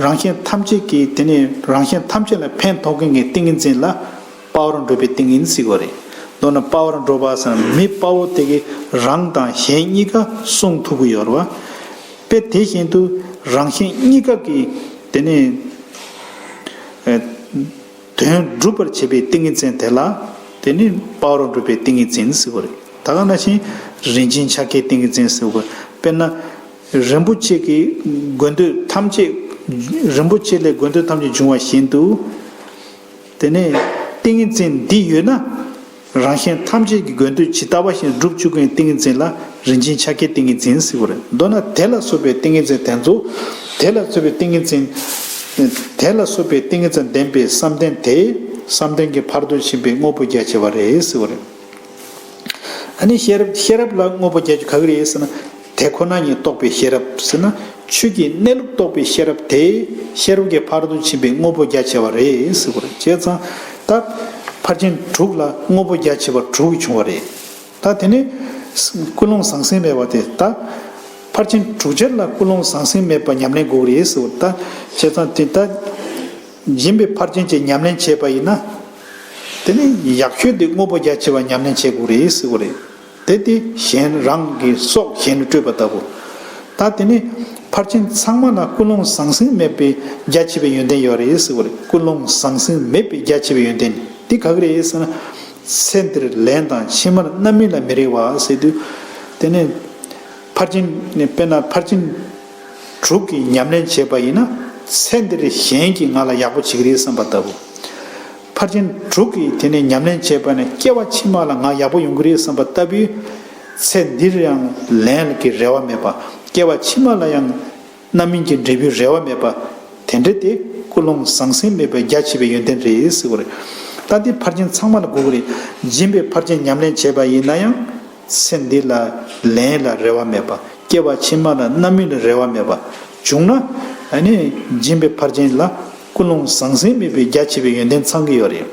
རང་གཞན་ཐམས་ཅད་ཀྱི་དེ་ནས་རང་གཞན་ཐམས་ཅད་ལ་ཕན་ཐོགས་མཁན་གྱི་ཏིང་ངེ་འཛིན་ལ་དཔའ་བར་འགྲོ་བའི་ཏིང་ངེ་འཛིན་ཟེར་གྱི་ཡོད་རེད། མདོར་ན་དཔའ་བར་འགྲོ་བ་ཟེར་ན་མི་དཔའ་བོ་དེ་གིས་རང་དང་གཞན་གཉིས་ཀ་བསྲུང་ཐུབ་ཀྱི་ཡོད་རེད་བ། དཔེ་དེ་བཞིན་དུ་རང་གཞན་གཉིས་ཀ་གི་དེ་ནས། ཨེ། དོན་སྒྲུབ་པར་བྱེད་པའི་ཏིང་ངེ་འཛིན་དེ་ལ། དེ་ནི་དཔའ་བར་འགྲོ་བའི་ཏིང་ངེ་འཛིན་ཟེར་བ་རེད། ད་ག་ནང་བཞིན་རིན་ཆེན་ཕྱག་རྒྱའི་ཏིང་ངེ་འཛིན་ཟེར་བ། དཔེར་ན། རིན་པོ་ཆེ་གི་དགོས་འདོད་ཐམས་ཅད། རིན་པོ་ཆེ་ལས་དགོས་འདོད་ཐམས་ཅད་འབྱུང་བ་བཞིན་དུ། དེ་ནས་ཏིང་ངེ་འཛིན་འདི་ཡོད་ན། རང་གཞན་ཐམས་ཅད་ཀྱི་དགོས་འདོད་ཇི་ལྟ་བ་བཞིན་སྒྲུབ་བཅུག་མཁན་ཏིང་ངེ་འཛིན་ལ་རིན་ཆེན་ཕྱག་རྒྱའི་ཏིང་ངེ་འཛིན་ཟེར་བ་རེད། མདོར་ན་དེ་ལ་སོགས་པའི་ཏིང་ངེ་འཛིན་དེ་ཚོ། དེ་ལ་སོགས་པའི་ཏིང་ངེ་འཛིན། དེ་ལ་སོགས་པའི་ཏིང་ངེ་འཛིན་ལྡན་པའི་བསམ་གཏན་དེ། བསམ་གཏན་གྱི་ཕ་རོལ་ཏུ་ཕྱིན་པའི་དངོས་པོ་རྒྱ་ཆེ་བ་རེད་ཟེར་བ་རེད། ཨ་ནི་ཤེས་རབ། ཤེས་རབ་ལ་དངོས་པོ་རྒྱ་ཆེ་ག་གི་རེད་ཟེར་ན། དེ་ཁོ་ན་ཉིད་རྟོགས་པའི་ཤེས་རབ་ཟེར་ན། ཆོས་ཀྱི་གནས་ལུགས་རྟོགས་པའི་ཤེས་རབ་དེ། ཤེས་རབ་ཀྱི་ཕ་རོལ་ཏུ་ཕྱིན་པའི་དངོས་པོ་རྒྱ་ཆེ་བ་རེད་ཟེར་བ་རེད། བྱས་ཙང་ད་ཕར་ཕྱིན་དྲུག་ལ་དངོས་པོ་རྒྱ་ཆེ་བ་དྲུག་བྱུང་བ་རེད། ད་དེ་ནས་ཀུན་སློང་ཟང་ཟིང་མེད་པ་དེ། ད་ཕར་ཕྱིན་དྲུག་ཆར་ལ་ཀུན་སློང་ཟང་ཟིང་མེད་པ་ཉམས་ལེན་དགོས་ཀྱི་རེད་ཟེར་བ། ད་བྱས་ཙང་དེ་ད། སྦྱིན་པའི་ཕར་ཕྱིན་གྱི་ཉམས་ལེན་བྱས་པ་ཡིན་ན། དེ་ནི་ཡག་ཤོས་དེ་དངོས་པོ་རྒྱ་ཆེ་བ་ཉམས་ལེན་བྱེད་དགོས་རེད་ཟེར་བ་རེད། དེ་དེ་གཞན་རང་གི་སྲོག་གཞན་ལ་སྤྲོད་པ་ལྟ་བུ། ད་དེ་ནི་ཕར་ཕྱིན་ཚང་མ་ལ་ཀུན་སློང་ཟང་ཟིང་མེད་པའི་རྒྱ་ཆེ་བའི་ཡོན་ཏན་ཡོད་རེད་ཟེར་བ་རེད། ཀུན་སློང་ཟང་ཟིང་མེད་པའི་རྒྱ་ཆེ་བའི་ཡོན་ཏན་དེ་ག་གི་རེད་ཟེར་ན། ཚེ་འདིར་ལན་དང་ཕྱི་མར་རྣམ་སྨིན་ལ་མི་རེ་བ་ཟེར་དུས། དེ་ནི་ཕར་ཕྱིན་ནི་དཔེར་ན་ཕར་ཕྱིན་དྲུག་གི་ཉམས་ལེན་བྱས་པ་ཡིན་ན། ཚེ་འདིར་གཞན་གྱིས་ང་ལ་ཡག་པོ་བྱེད་ཀྱི་རེད་བསམ་པ་ལྟ་བུ། ཕར་ཕྱིན་དྲུག་གི་དེ་ནས་ཉམས་ལེན་བྱས་པ་ནས་སྐྱེ་བ་ཕྱི་མ་ལ་ང་ཡག་པོ་ཡོང་གི་རེད་བསམ་པ་ལྟ་བུའི། ཚེ་འདིར་ཡང་ལན་གྱི་རེ་བ་མེད་པ། སྐྱེ་བ་ཕྱི་མ་ལ་ཡང་རྣམ་སྨིན་གྱི་འབྲས་བུའི་རེ་བ་མེད་པ། དེ་འདྲ་དེ་ཀུན་སློང་ཟང་ཟིང་མེད་པའི་རྒྱ་ཆེ་བའི་ཡོན་ཏན་རེད་ཟེར་བ་རེད། ད་འདི་ཕར་ཕྱིན་ཚང་མ་ལ་དགོས་ཀྱི་རེད། སྦྱིན་པའི་ཕར་ཕྱིན་ཉམས་ལེན་བྱས་པ་ཡིན་ན་ཡང་། ཚེ་འདི་ལ་ལན་ལ་རེ་བ་མེད་པ། སྐྱེ་བ་ཕྱི་མ་ལ་རྣམ་སྨིན་ལ་རེ་བ་མེད་པ་བྱུང་ན། ཨ་ནི་སྦྱིན་པའི་ཕར་ཕྱིན་ལ་ཀུན་སློང་ཟང་ཟིང་མེད་པའི་རྒྱ་ཆེ་བའི་ཡོན་ཏན་ཚང་གི་ཡོད་རེད།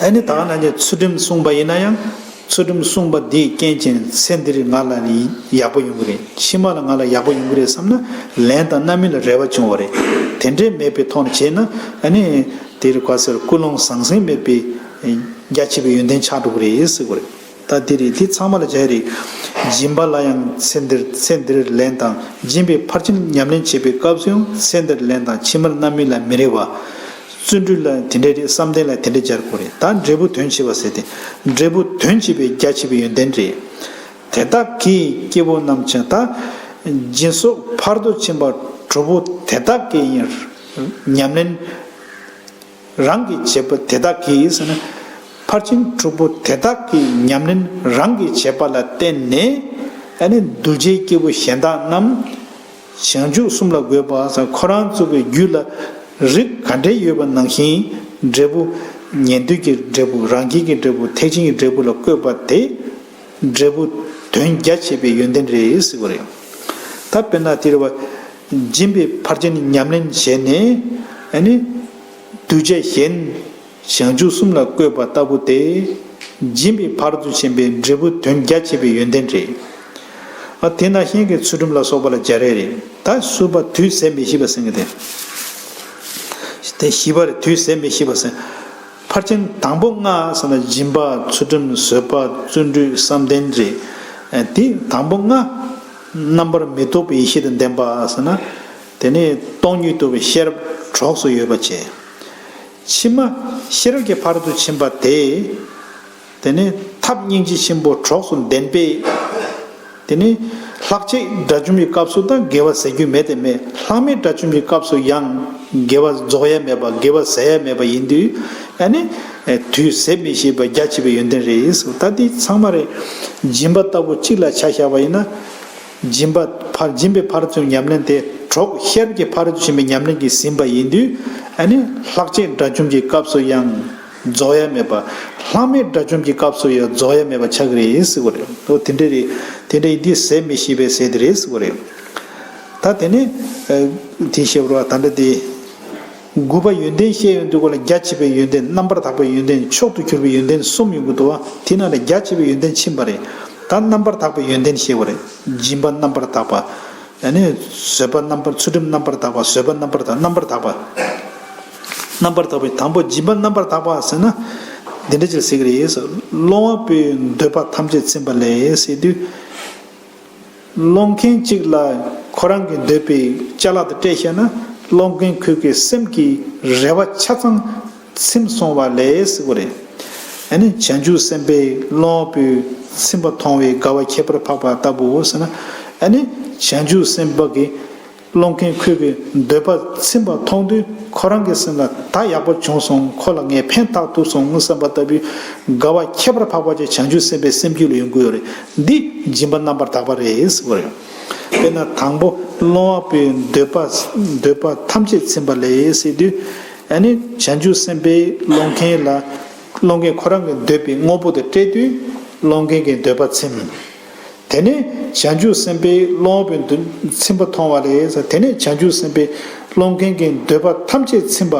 ཨ་ནི་ད་ག་ནང་བཞིན་ཚུལ་ཁྲིམས་བསྲུངས་པ་ཡིན་ན་ཡང་། ཚུལ་ཁྲིམས་བསྲུངས་པ་འདིའི་རྐྱེན་གྱིས་ཚེ་འདིར་ང་ལ་ཡག་པོ་ཡོང་གི་རེད། ཕྱི་མ་ལ་ང་ལ་ཡག་པོ་ཡོང་གི་རེད་བསམ་ན། ལན་དང་རྣམ་སྨིན་ལ་རེ་བ་བྱུང་བ་རེད། དེ་འདྲའི་མེད་པའི་ཐོག་ནས་བྱས་ན། ཨ་ནི་དེར་ག་ཟེར། ཀུན་སློང་ཟང་ཟིང་མེད་པའི་རྒྱ་ཆེ་བའི་ཡོན་ཏན་ཆགས་འགྲོ་གི་རེད་ཟེར་གྱི་རེད། ད་དེ་རེད། དེ་ཚང་མ་ལ་སྦྱར་རེད། སྦྱིན་པ་ལ་ཡང་ཚེ་འདིར། ཚེ་འདིར་ལན་དང་། སྦྱིན་པའི་ཕར་ཕྱིན་ཉམས་ལེན་བྱེད་པའི་སྐབས་སུ་ཡང་ཚེ་འདིར་ལན་དང་ཕྱི་མར་རྣམ་སྨིན་ལ་མི་རེ་བ། བརྩོན་འགྲུས་ལ་དེ་འདྲ་རེད། བསམ་གཏན་ལ་དེ་འདྲ་སྦྱར་དགོས་རེད། ད་འབྲས་བུ་དོན་བྱེད་པ་ཟེར་ཏེ། འབྲས་བུ་དོན་བྱེད་པའི་རྒྱ་ཆེ་བའི་ཡོན་ཏན་རེད། དེ་དག་གིས་སྐྱེ་བོ་རྣམས་ཀྱང་། ད་སྦྱིན་སོགས་ཕར་ཏུ་ཕྱིན་པ་དྲུག་པོ་དེ་དག་གིས་ཉམས་ལེན། རང་གིས་བྱས་པ་དེ་དག་གིས་ཟེར་ན། ཕར་ཕྱིན་དྲུག་པོ་དེ་དག་གིས་ཉམས་ལེན་རང་གིས་བྱས་པ་ལ་བརྟེན་ནས། ཨ་ནི་གདུལ་བྱའི་སྐྱེ་བོ་གཞན་དག་རྣམས། བྱང་ཆུབ་གསུམ་ལ་འགོད་པ་ཟེར། ཁོ་རང་ཚོ་གི་རྒྱུད་ལ་རིགས་ག་འདྲ་ཡོད་པ་ནང་བཞིན། འབྲས་བུ། ཉན་ཐོས་ཀྱི་འབྲས་བུ། རང་རྒྱལ་གྱི་འབྲས་བུ། ཐེག་ཆེན་གྱི་འབྲས་བུ་ལ་བཀོད་པ་དེ། འབྲས་བུ་དོན་རྒྱ་ཆེ་བའི་ཡོན་ཏན་རེད་ཟེར་བ་རེད། ད་དཔེར་ན་དེ་རེད་བ། སྦྱིན་པའི་ཕར་ཕྱིན་ཉམས་ལེན་བྱས་ནས། ཨ་ནི། གདུལ་བྱ་གཞན་བྱང་ཆུབ་གསུམ་ལ་བཀོད་པ་ལྟ་བུ་སྟེ། སྦྱིན་པའི་ཕ་རོལ་ཏུ་ཕྱིན་པའི་འབྲས་བུ་དོན་རྒྱ་ཆེ་བའི་ཡོན་ཏན་རེད། ཨ། དེ་ནང་བཞིན་གྱི་ཚུལ་ཁྲིམས་ལ་སོགས་པ་ལ་སྦྱར་ཡས་རེད། ད་གསུམ་པ་དུས་ཟད་མི་ཤེས་པ་ཟེར་མཁན་དེ། དེ་བཞི་པ་རེད། དུས་ཟད་མི་ཤེས་པ་ཟེར། ཕར་ཕྱིན་དང་པོ་ལྔ་ཟེར་ན། སྦྱིན་པ། ཚུལ་ཁྲིམས། བཟོད་པ། བརྩོན་འགྲུས། བསམ་གཏན་རེད། ཨ། དེ་དང་པོ་ལྔ་རྣམ་པར་མི་རྟོག་པའི་ཡེ་ཤེས་དང་ལྡན་པ་ཟེར་ན། དེ་ནས་སྟོང་ཉིད་རྟོགས་པའི་ཤེས་རབ་གྲོགས་སུ་ཡོད་པ་བྱས། ཕྱི་མ་ཤེས་རབ་ཀྱི་ཕ་རོལ་ཏུ་ཕྱིན་པ་དེ། དེ་ནས་ཐབས་སྙིང་རྗེ་ཆེན་པོ་གྲོགས་སུ་ལྡན་པས། དེ་ནས་ལྷག་བཅས་དགྲ་བཅོམ་གྱི་སྐབས་སུ་ད་དགེ་བ་ཟད་རྒྱུ་མེད་དེ་མེད། ལྷག་མེད་དགྲ་བཅོམ་གྱི་སྐབས་སུ་ཡང་དགེ་བ་རྫོགས་ཡ་མེད་པ། དགེ་བ་ཟད་ཡ་མེད་པ་ཡིན་དུས། ཨ་ནི་དུས་ཟད་མི་ཤེས་པ་རྒྱ་ཆེ་བའི་ཡོན་ཏན་རེད་ཟེར། ད་འདི་ཚང་མ་རེད། སྦྱིན་པ་ལྟ་བུ་གཅིག་ལ་ཆ་བཞག་པ་ཡིན་ན། སྦྱིན་པ་ཕར། སྦྱིན་པའི་ཕ་རོལ་ཏུ་ཉམས་ལེན་དེ་གྲོགས་ཤེས་རབ་ཀྱི་ཕ་རོལ་ཏུ་ཕྱིན་པའི་ཉམས་ལེན་གྱིས་ཟིན་པ་ཡིན་དུས། ཨ་ནི་ལྷག་བཅས་དགྲ་བཅོམ་གྱི་སྐབས་སུ་ཡང་རྫོགས་ཡ་མེད་པ། ལྷག་མེད་དགྲ་བཅོམ་གྱི་སྐབས་སུ་ཡང་རྫོགས་ཡ་མེད་པ་ཆགས་ཀྱི་རེད་ཟེར་གྱི་རེད། འོ་དེ་འདྲ་རེད། དེ་འདྲ་ཡིན་དུས་ཟད་མི་ཤེས་པའི་ཟད་དེ་རེད་ཟེར་གྱི་རེད། ད་དེ་ནས་དེ་བཤད་པ་རེད་བ། ད་འདྲ་དེ། དགུ་པ་ཡོན་ཏན་བཤད་ཡོང་དུས་སྐོར་ལ་རྒྱ་ཆེ་བའི་ཡོན་ཏན། རྣམ་པར་དག་པའི་ཡོན་ཏན། མཆོག་ཏུ་གྱུར་པའི་ཡོན་ཏན་གསུམ་ཡོང་གི་འདུག་བ། དེ་ནང་ནས་རྒྱ་ཆེ་བའི་ཡོན་ཏན་ཕྱིན་པ་རེད། ད་རྣམ་པར་དག་པའི་ཡོན་ཏན་བཤད་པ་རེད། སྦྱིན་པ་རྣམ་པར་དག་པ། ཨ་ནི་བཟོད་པ་རྣམ་པར། ཚུལ་ཁྲིམས་རྣམ་པར་དག་པ། བཟོད་པ་རྣམ་པར་དག་རྣམ་པར་དག་པ། རྣམ་པར་དག་པའི་དང་པོ་སྦྱིན་པ་རྣམ་པར་དག་པ་ཟེར་ན། འདི་འདྲ་ཅིག་ཟེར་གྱི་རེད། སློང་བ་པོའི་འདོད་པ་ཐམས་ཅད་ཚིམ་པ་ལས་ཟེར་དུས། སློང་མཁན་གཅིག་ལ་ཁོ་རང་གི་འདོད་པའི་ཅ་ལག་དེ་སྤྲད་བཞག་ན། སློང་མཁན་ཁོའི་གི་སེམས་ཀྱི་རེ་བ་ཆ་ཚང་ཚིམ་སོང་བ་ལས་ཟེར་གྱི་རེད། ཨ་ནི་བྱང་ཆུབ་སེམས་དཔས་སློང་བ་པོའི་ཚིམ་པ་མཐོང་བའི་དགའ་བ་ཁྱད་པར་འཕགས་པ་ལྟ་བུའོ་ཟེར་ན། ཨ་ནི་བྱང་ཆུབ་སེམས་དཔའ་གིས་སློང་མཁན་ཁོའི་གི་འདོད་པ་ཚིམ་པ་མཐོང་དུས། ཁོ་རང་གི་སེམས་ལ་ད་ཡག་པོ་བྱུང་སོང་། ཁོ་ལ་ངས་ཕན་བཏགས་ཐུབ་སོང་བསམ་པ་ལྟ་བུའི་དགའ་བ་ཁྱད་པར་འཕགས་པ་ཅིག་བྱང་ཆུབ་སེམས་དཔའི་སེམས་རྒྱུད་ལ་ཡོང་གི་ཡོད་རེད། འདི་སྦྱིན་པ་རྣམ་པར་དག་པ་རེད་ཟེར་བ་རེད། དཔེར་ན་དང་པོ་སློང་བ་པོའི་འདོད་པ། འདོད་པ་ཐམས་ཅད་ཚིམ་པ་ལས་ཟེར་དུས། ཨ་ནི་བྱང་ཆུབ་སེམས་དཔས་སློང་མཁན་ལ། སློང་མཁན་ཁོ་རང་གི་འདོད་པའི་དངོས་པོ་དེ་སྤྲད་དུས། སློང་མཁན་གྱི་འདོད་པ་ཚིམ། དེ་ནས་བྱང་ཆུབ་སེམས་དཔས་སློང་བ་པོའི་འདོད། ཚིམ་པ་མཐོང་བ་ལས། དེ་ནས་བྱང་ཆུབ་སེམས་དཔས་སློང་མཁན་གྱི་འདོད་པ་ཐམས་ཅད་ཚིམ་པ།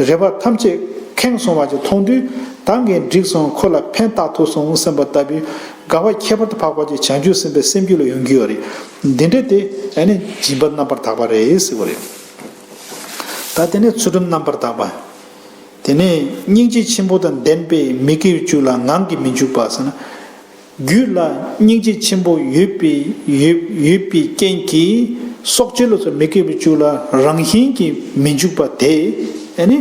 རེ་བ་ཐམས་ཅད་ཁེངས་སོང་བ་ཅིག་མཐོང་དུས། ད་ངས་འགྲིག་སོང་། ཁོ་ལ་ཕན་བཏགས་ཐུབ་སོང་བསམ་པ་ལྟ་བུའི་དགའ་བ་ཁྱད་པར་དུ་འཕགས་པ་ཅིག་བྱང་ཆུབ་སེམས་དཔའི་སེམས་རྒྱུད་ལ་ཡོང་གི་ཡོད་རེད། འདི་འདྲ་དེ་ཨ་ནི་སྦྱིན་པ་རྣམ་པར་དག་པ་རེད་ཟེར་བ་རེད། ད་དེ་ནས་ཚུལ་ཁྲིམས་རྣམ་པར་དག་པ། དེ་ནས་སྙིང་རྗེ་ཆེན་པོ་དང་ལྡན་པས་མི་དགེ་བཅུ་ལ་ངང་གིས་མི་འཇུག་པ་ཟེར་ན། རྒྱུད་ལ་སྙིང་རྗེ་ཆེན་པོ་ཡོད་པའི། ཡོད་ཡོད་པའི་རྐྱེན་གྱིས་སྲོག་གཅོད་ལ་སོགས་མི་དགེ་བ་བཅུ་ལ་རང་བཞིན་གྱིས་མི་འཇུག་པ་དེ། ཨ་ནི་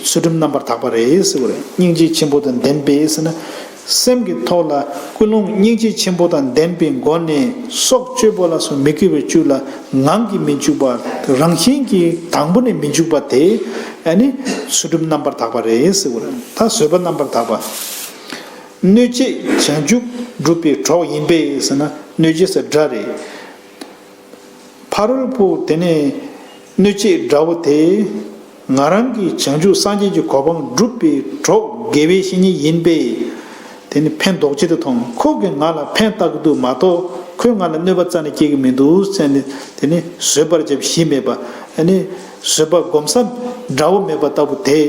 ཚུལ་ཁྲིམས་རྣམ་པར་དག་པ་རེད་ཟེར་བ་རེད། སྙིང་རྗེ་ཆེན་པོ་དང་ལྡན་པས་ཟེར་ན། སེམས་ཀྱི་ཐོག་ལ་ཀུན་སློང་སྙིང་རྗེ་ཆེན་པོ་དང་ལྡན་པའི་སྒོ་ནས་སྲོག་གཅོད་པ་ལ་སོགས་མི་དགེ་བ་བཅུ་ལ་ངང་གིས་མི་འཇུག་པ། རང་བཞིན་གྱིས་དང་པོ་ནས་མི་འཇུག་པ་དེ། ཨ་ནི་ཚུལ་ཁྲིམས་རྣམ་པར་དག་པ་རེད་ཟེར་བ་རེད། ད་བཟོད་པ་རྣམ་པར་དག་པ། གནོད་བྱེད་བྱང་ཆུབ་སྒྲུབ་པའི་གྲོགས་ཡིན་པས་ཟེར་ན། གནོད་བྱེད་ཟེར་དགྲ་རེད། ཕ་རོལ་པོ་དེ་ནས་གནོད་བྱེད་དགྲ་བོ་དེ། ང་རང་གིས་བྱང་ཆུབ་སངས་རྒྱས་ཀྱི་གོ་འཕང་སྒྲུབ་པའི་གྲོགས་དགེ་བའི་བཤེས་གཉེན་ཡིན་པས། དེ་ནི་ཕན་འདོགས་བྱེད་དུ་མཐོང་། ཁོ་གིས་ང་ལ་ཕན་བཏགས་ཀྱི་འདུག་མ་གཏོགས། ཁོས་ང་ལ་གནོད་པ་རྩ་ནས་སྐྱེལ་གྱི་མི་འདུག་ཟེར་ནས། དེ་ནི་བཟོད་པར་བྱ་བའི་གཞི་མེད་པ། ཨ་ནི་བཟོད་པ་སྒོམ་ས་དགྲ་བོ་མེད་པ་ལྟ་བུ་དེ།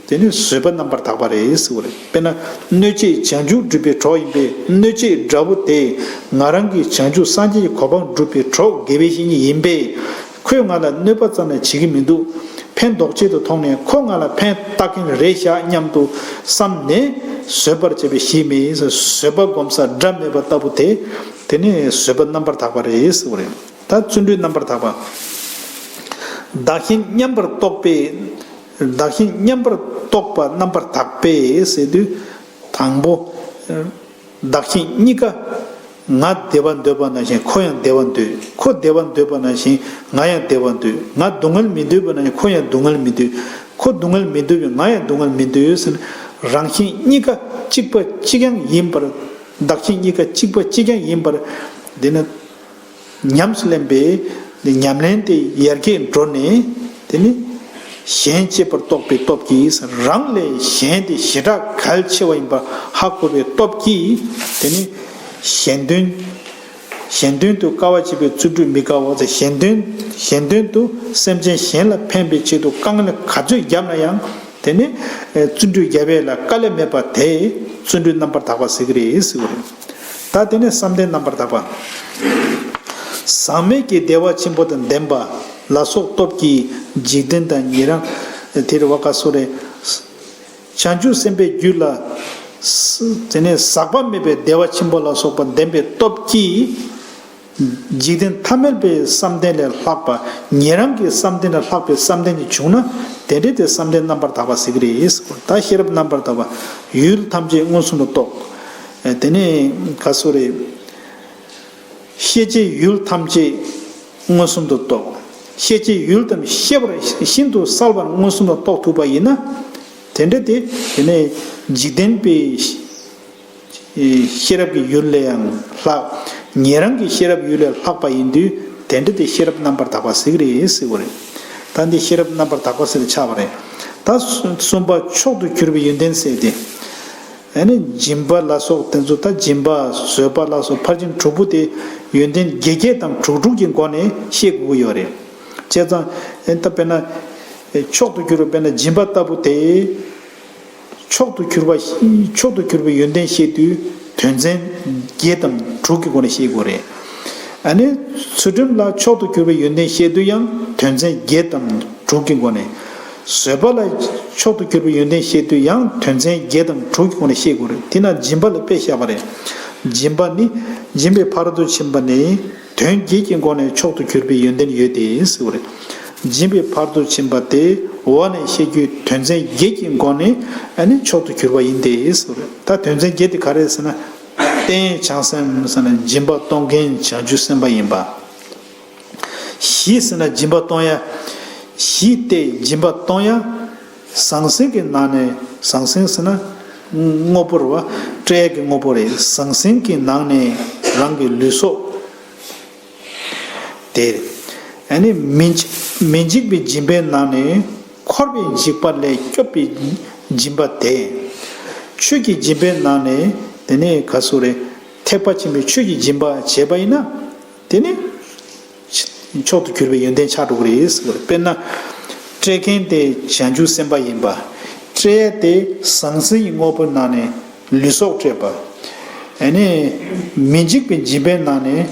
དེ་ནི་བཟོད་པ་རྣམ་པར་དག་པ་རེད་ཟེར་བ་རེད། དཔེར་ན། གནོད་བྱེད་བྱང་ཆུབ་སྒྲུབ་པའི་གྲོགས་ཡིན་པས། གནོད་བྱེད་དགྲ་བོ་དེ་ང་རང་གིས་བྱང་ཆུབ་སངས་རྒྱས་ཀྱི་གོ་འཕང་སྒྲུབ་པའི་གྲོགས་དགེ་བའི་བཤེས་གཉེན་ཡིན་པས། ཁོས་ང་ལ་གནོད་པ་རྩ་ནས་བྱེད་ཀྱི་མི་འདུག་ཕན་འདོགས་བྱེད་དུ་མཐོང་ནས། ཁོ་ང་ལ་ཕན་བཏགས་མཁན་རེད་ཤག་སྙམ་དུ་བསམ་ནས། བཟོད་པར་བྱ་བའི་གཞི་མེད། བཟོད་པ་སྒོམ་ས་དགྲ་མེད་པ་ལྟ་བུ་དེ། དེ་ནི་བཟོད་པ་རྣམ་པར་དག་པ་རེད་ཟེར་བ་རེད། ད་བརྩོན་འགྲུས་རྣམ་པར་དག་པ། བདག་གཞན་མཉམ་པར་རྟོགས་པའི། བདག་གཞན་མཉམ་པར་རྟོགས་པ་རྣམ་པར་དག་པས་ཟེར་དུས། དང་པོ། བདག་གཞན་གཉིས་ཀ། ང་བདེ་བ་འདོད་པ་ནང་བཞིན་ཁོ་ཡང་བདེ་བ་འདོད། ཁོ་བདེ་བ་འདོད་པ་ནང་བཞིན་ང་ཡང་བདེ་བ་འདོད། ང་སྡུག་བསྔལ་མི་འདོད་པ་ནང་བཞིན་ཁོ་ཡང་སྡུག་བསྔལ་མི་འདོད། ཁོ་སྡུག་བསྔལ་མི་འདོད་པས་ང་ཡང་སྡུག་བསྔལ་མི་འདོད་ཟེར་ནས། རང་གཞན་གཉིས་ཀ་གཅིག་པ་གཅིག་རྐྱང་ཡིན་པར། བདག་གཞན་གཉིས་ཀ་གཅིག་པ་གཅིག་རྐྱང་ཡིན་པར། འདི་ནི། ཉམས་སུ་ལེན་པའི་ཉམས་ལེན་དེ་ཡར་རྒྱས་འགྲོ་ནས། དེ་ནི་གཞན་གཅེས་པར་རྟོགས་པའི་སྟོབས་ཀྱིས། རང་ལས་གཞན་དེ་ཞེ་དྲག་གལ་ཆེ་བ་ཡིན་པ་ཧ་གོ་བའི་སྟོབས་ཀྱིས། དེ་ནི་གཞན་དོན། གཞན་དོན་དུ་དཀའ་བ་སྤྱད་པའི་བརྩོན་འགྲུས་མི་དཀའ་བ་དང་། གཞན་དོན། གཞན་དོན་དུ་སེམས་ཅན་གཞན་ལ་ཕན་པའི་ཆེད་དུ་དཀའ་ངལ་ག་ཚོད་བརྒྱབ་ན་ཡང་། དེ་ནི་བརྩོན་འགྲུས་རྒྱབ་ཡས་ལ་དཀའ་ལས་མེད་པ་དེ་བརྩོན་འགྲུས་རྣམ་པར་དག་པ་ཟེར་གྱི་རེད་ཟེར་བ་རེད། ད་དེ་ནས་བསམ་གཏན་རྣམ་པར་དག་པ། ཟག་མེད་ཀྱི་བདེ་བ་ཆེན་པོ་དང་ལྡན་པ་ལ་སོགས་སྟོབས་ཀྱིས་འཇིག་རྟེན་དང་ཉན་རང་། དེ་རེད་བ། ག་སོགས་རེད། བྱང་ཆུབ་སེམས་དཔའི་རྒྱུད་ལ། དེ་ནས་ཟག་པ་མེད་པའི་བདེ་བ་ཆེན་པོ་ལ་སོགས་པ་ལྡན་པའི་སྟོབས་ཀྱིས། འཇིག་རྟེན་ཐ་མལ་པའི་བསམ་གཏན་ལས་ལྷག་པ། ཉན་རང་གི་བསམ་གཏན་ལས་ལྷག་པའི་བསམ་གཏན་ཅིག་བྱུང་ན། དེ་འདྲའི་དེ་བསམ་གཏན་རྣམ་པར་དག་པ་ཟེར་གྱི་རེད། ད་ཤེས་རབ་རྣམ་པར་དག་པ། ཡུལ་ཐམས་ཅད་མངོན་སུམ་དུ་རྟོགས། དེ་ནས་ག་སོགས་རེད། ཤེས་བྱའི་ཡུལ་ཐམས་ཅད་མངོན་སུམ་དུ་རྟོགས། ཤེས་བྱའི་ཡུལ་ཐམས་ཅད་ཤེས་པར་ཤིན་ཏུ་གསལ་བར་མངོན་སུམ་དུ་རྟོགས་ཐུབ་པ་ཡིན་ན། དེ་འདྲ་དེ་དེ་ནས་འཇིག་རྟེན་པའི་ཤེས་རབ་ཀྱི་ཡུལ་ལས་ཡང་ལྷག་ཉན་རང་གི་ཤེས་རབ་ཡུལ་ལས་ལྷག་པ་ཡིན་དུས། དེ་འདྲ་དེ་ཤེས་རབ་རྣམ་པར་དག་པ་ཟེར་གྱི་རེད་ཟེར་བ་རེད། ད་འདི་ཤེས་རབ་རྣམ་པར་དག་པ་ཟེར་ཆགས་པ་རེད། ད་གསུམ་པ་མཆོག་ཏུ་གྱུར་པའི་ཡོན་ཏན་ཟེར་ཏེ། ཨ་ནི་སྦྱིན་པ་ལ་སོགས་དེ་ཚོ། ད་སྦྱིན་པ་བཟོད་པ་ལ་སོགས་ཕར་ཕྱིན་དྲུག་པོ་དེ་ཡོན་ཏན་བརྒྱད་བརྒྱད་དང་དྲུག་དྲུག་གི་སྒོ་ནས་ཤེས་དགོས་ཀྱི་ཡོད་རེད། བྱས་ཙང་ཨ་ད་དཔེར་ན་མཆོག་ཏུ་གྱུར་པ་དཔེར་ན་སྦྱིན་པ་ལྟ་བུ་དེ། མཆོག་ཏུ་གྱུར་པ། མཆོག་ཏུ་གྱུར་པའི་ཡོན་ཏན་བཤད་དུས་དོན་ཚན་བརྒྱད་དང་དྲུག་གི་སྒོ་ནས་བཤད་དགོས་རེད། ཨ་ནི་ཚུལ་ཁྲིམས་ལ་མཆོག་ཏུ་གྱུར་པའི་ཡོན་ཏན་བཤད་དུས་ཡང་དོན་ཚན་བརྒྱད་དང་དྲུག་གི་སྒོ་ནས། བཟོད་པ་ལ་མཆོག་ཏུ་གྱུར་པའི་ཡོན་ཏན་བཤད་དུས་ཡང་དོན་ཚན་བརྒྱད་དང་དྲུག་གི་སྒོ་ནས་བཤད་དགོས་རེད། དེས་ན་སྦྱིན་པ་ལ་དཔེ་བཞག་པ་རེད། སྦྱིན་པ་ནི་སྦྱིན་པའི་ཕ་རོལ་ཏུ་ཕྱིན་པ་ནི། དོན་བརྒྱད་ཀྱི་སྒོ་ནས་མཆོག་ཏུ་གྱུར་པའི་ཡོན་ཏན་ཡོད་དེ་ཟེར་བ་རེད། སྦྱིན་པའི་ཕ་རོལ་ཏུ་ཕྱིན་པ་དེ་འོག་ནས་བཤད་རྒྱུའི་དོན་ཚན་བརྒྱད་ཀྱི་སྒོ་ནས་ཨ་ནི་མཆོག་ཏུ་གྱུར་པ་ཡིན་ཏེ་ཟེར་བ་རེད། ད་དོན་ཚན་བརྒྱད་དེ་ག་རེ་ཟེར་ན། རྟེན་བྱང་སེམས་ཟེར་ན་སྦྱིན་པ་གཏོང་མཁན་བྱང་ཆུབ་སེམས་དཔའ་ཡིན་པ། གཞི་ཟེར་ན་སྦྱིན་པ་གཏོང་ཡ། གཞི་སྟེ་སྦྱིན་པ་གཏོང་ཡ། ཟང་ཟིང་གི་ནང་ནས། ཟང་ཟིང་ཟེར་ན་དངོས་པོ་རེད་བ། སྤྲད་ཡ་གི་དངོས་པོ་རེད། ཟང་ཟིང་གི་ནང་ནས་རང་གི་ལུས་སྲོག་དེ། ཨ་ནི་མི་འཇིགས། མི་འཇིགས་པའི་སྦྱིན་པའི་ནང་ནས་འཁོར་བའི་འཇིགས་པ་ལས་སྐྱོབ་པའི་སྦྱིན་པ་དེ། ཆོས་ཀྱི་སྦྱིན་པའི་ནང་ནས་དེ་ནས་ག་ཟེར་རེད། ཐེག་པ་ཆེན་པོའི་ཆོས་ཀྱི་སྦྱིན་པ་བྱས་པ་ཡིན་ན། དེ་ནི་མཆོག་ཏུ་གྱུར་པའི་ཡོན་ཏན་ཆགས་འགྲོ་གི་རེད་ཟེར་བ་རེད། དཔེར་ན། སྤྲད་མཁན་དེ་བྱང་ཆུབ་སེམས་དཔའ་ཡིན་པ། སྤྲད་ཡས་དེ་ཟང་ཟིང་གི་དངོས་པོའི་ནང་ནས་ལུས་སྲོག་སྤྲད་པ། ཨ་ནི་མི་འཇིགས་པའི་སྦྱིན་པའི་ནང་ནས་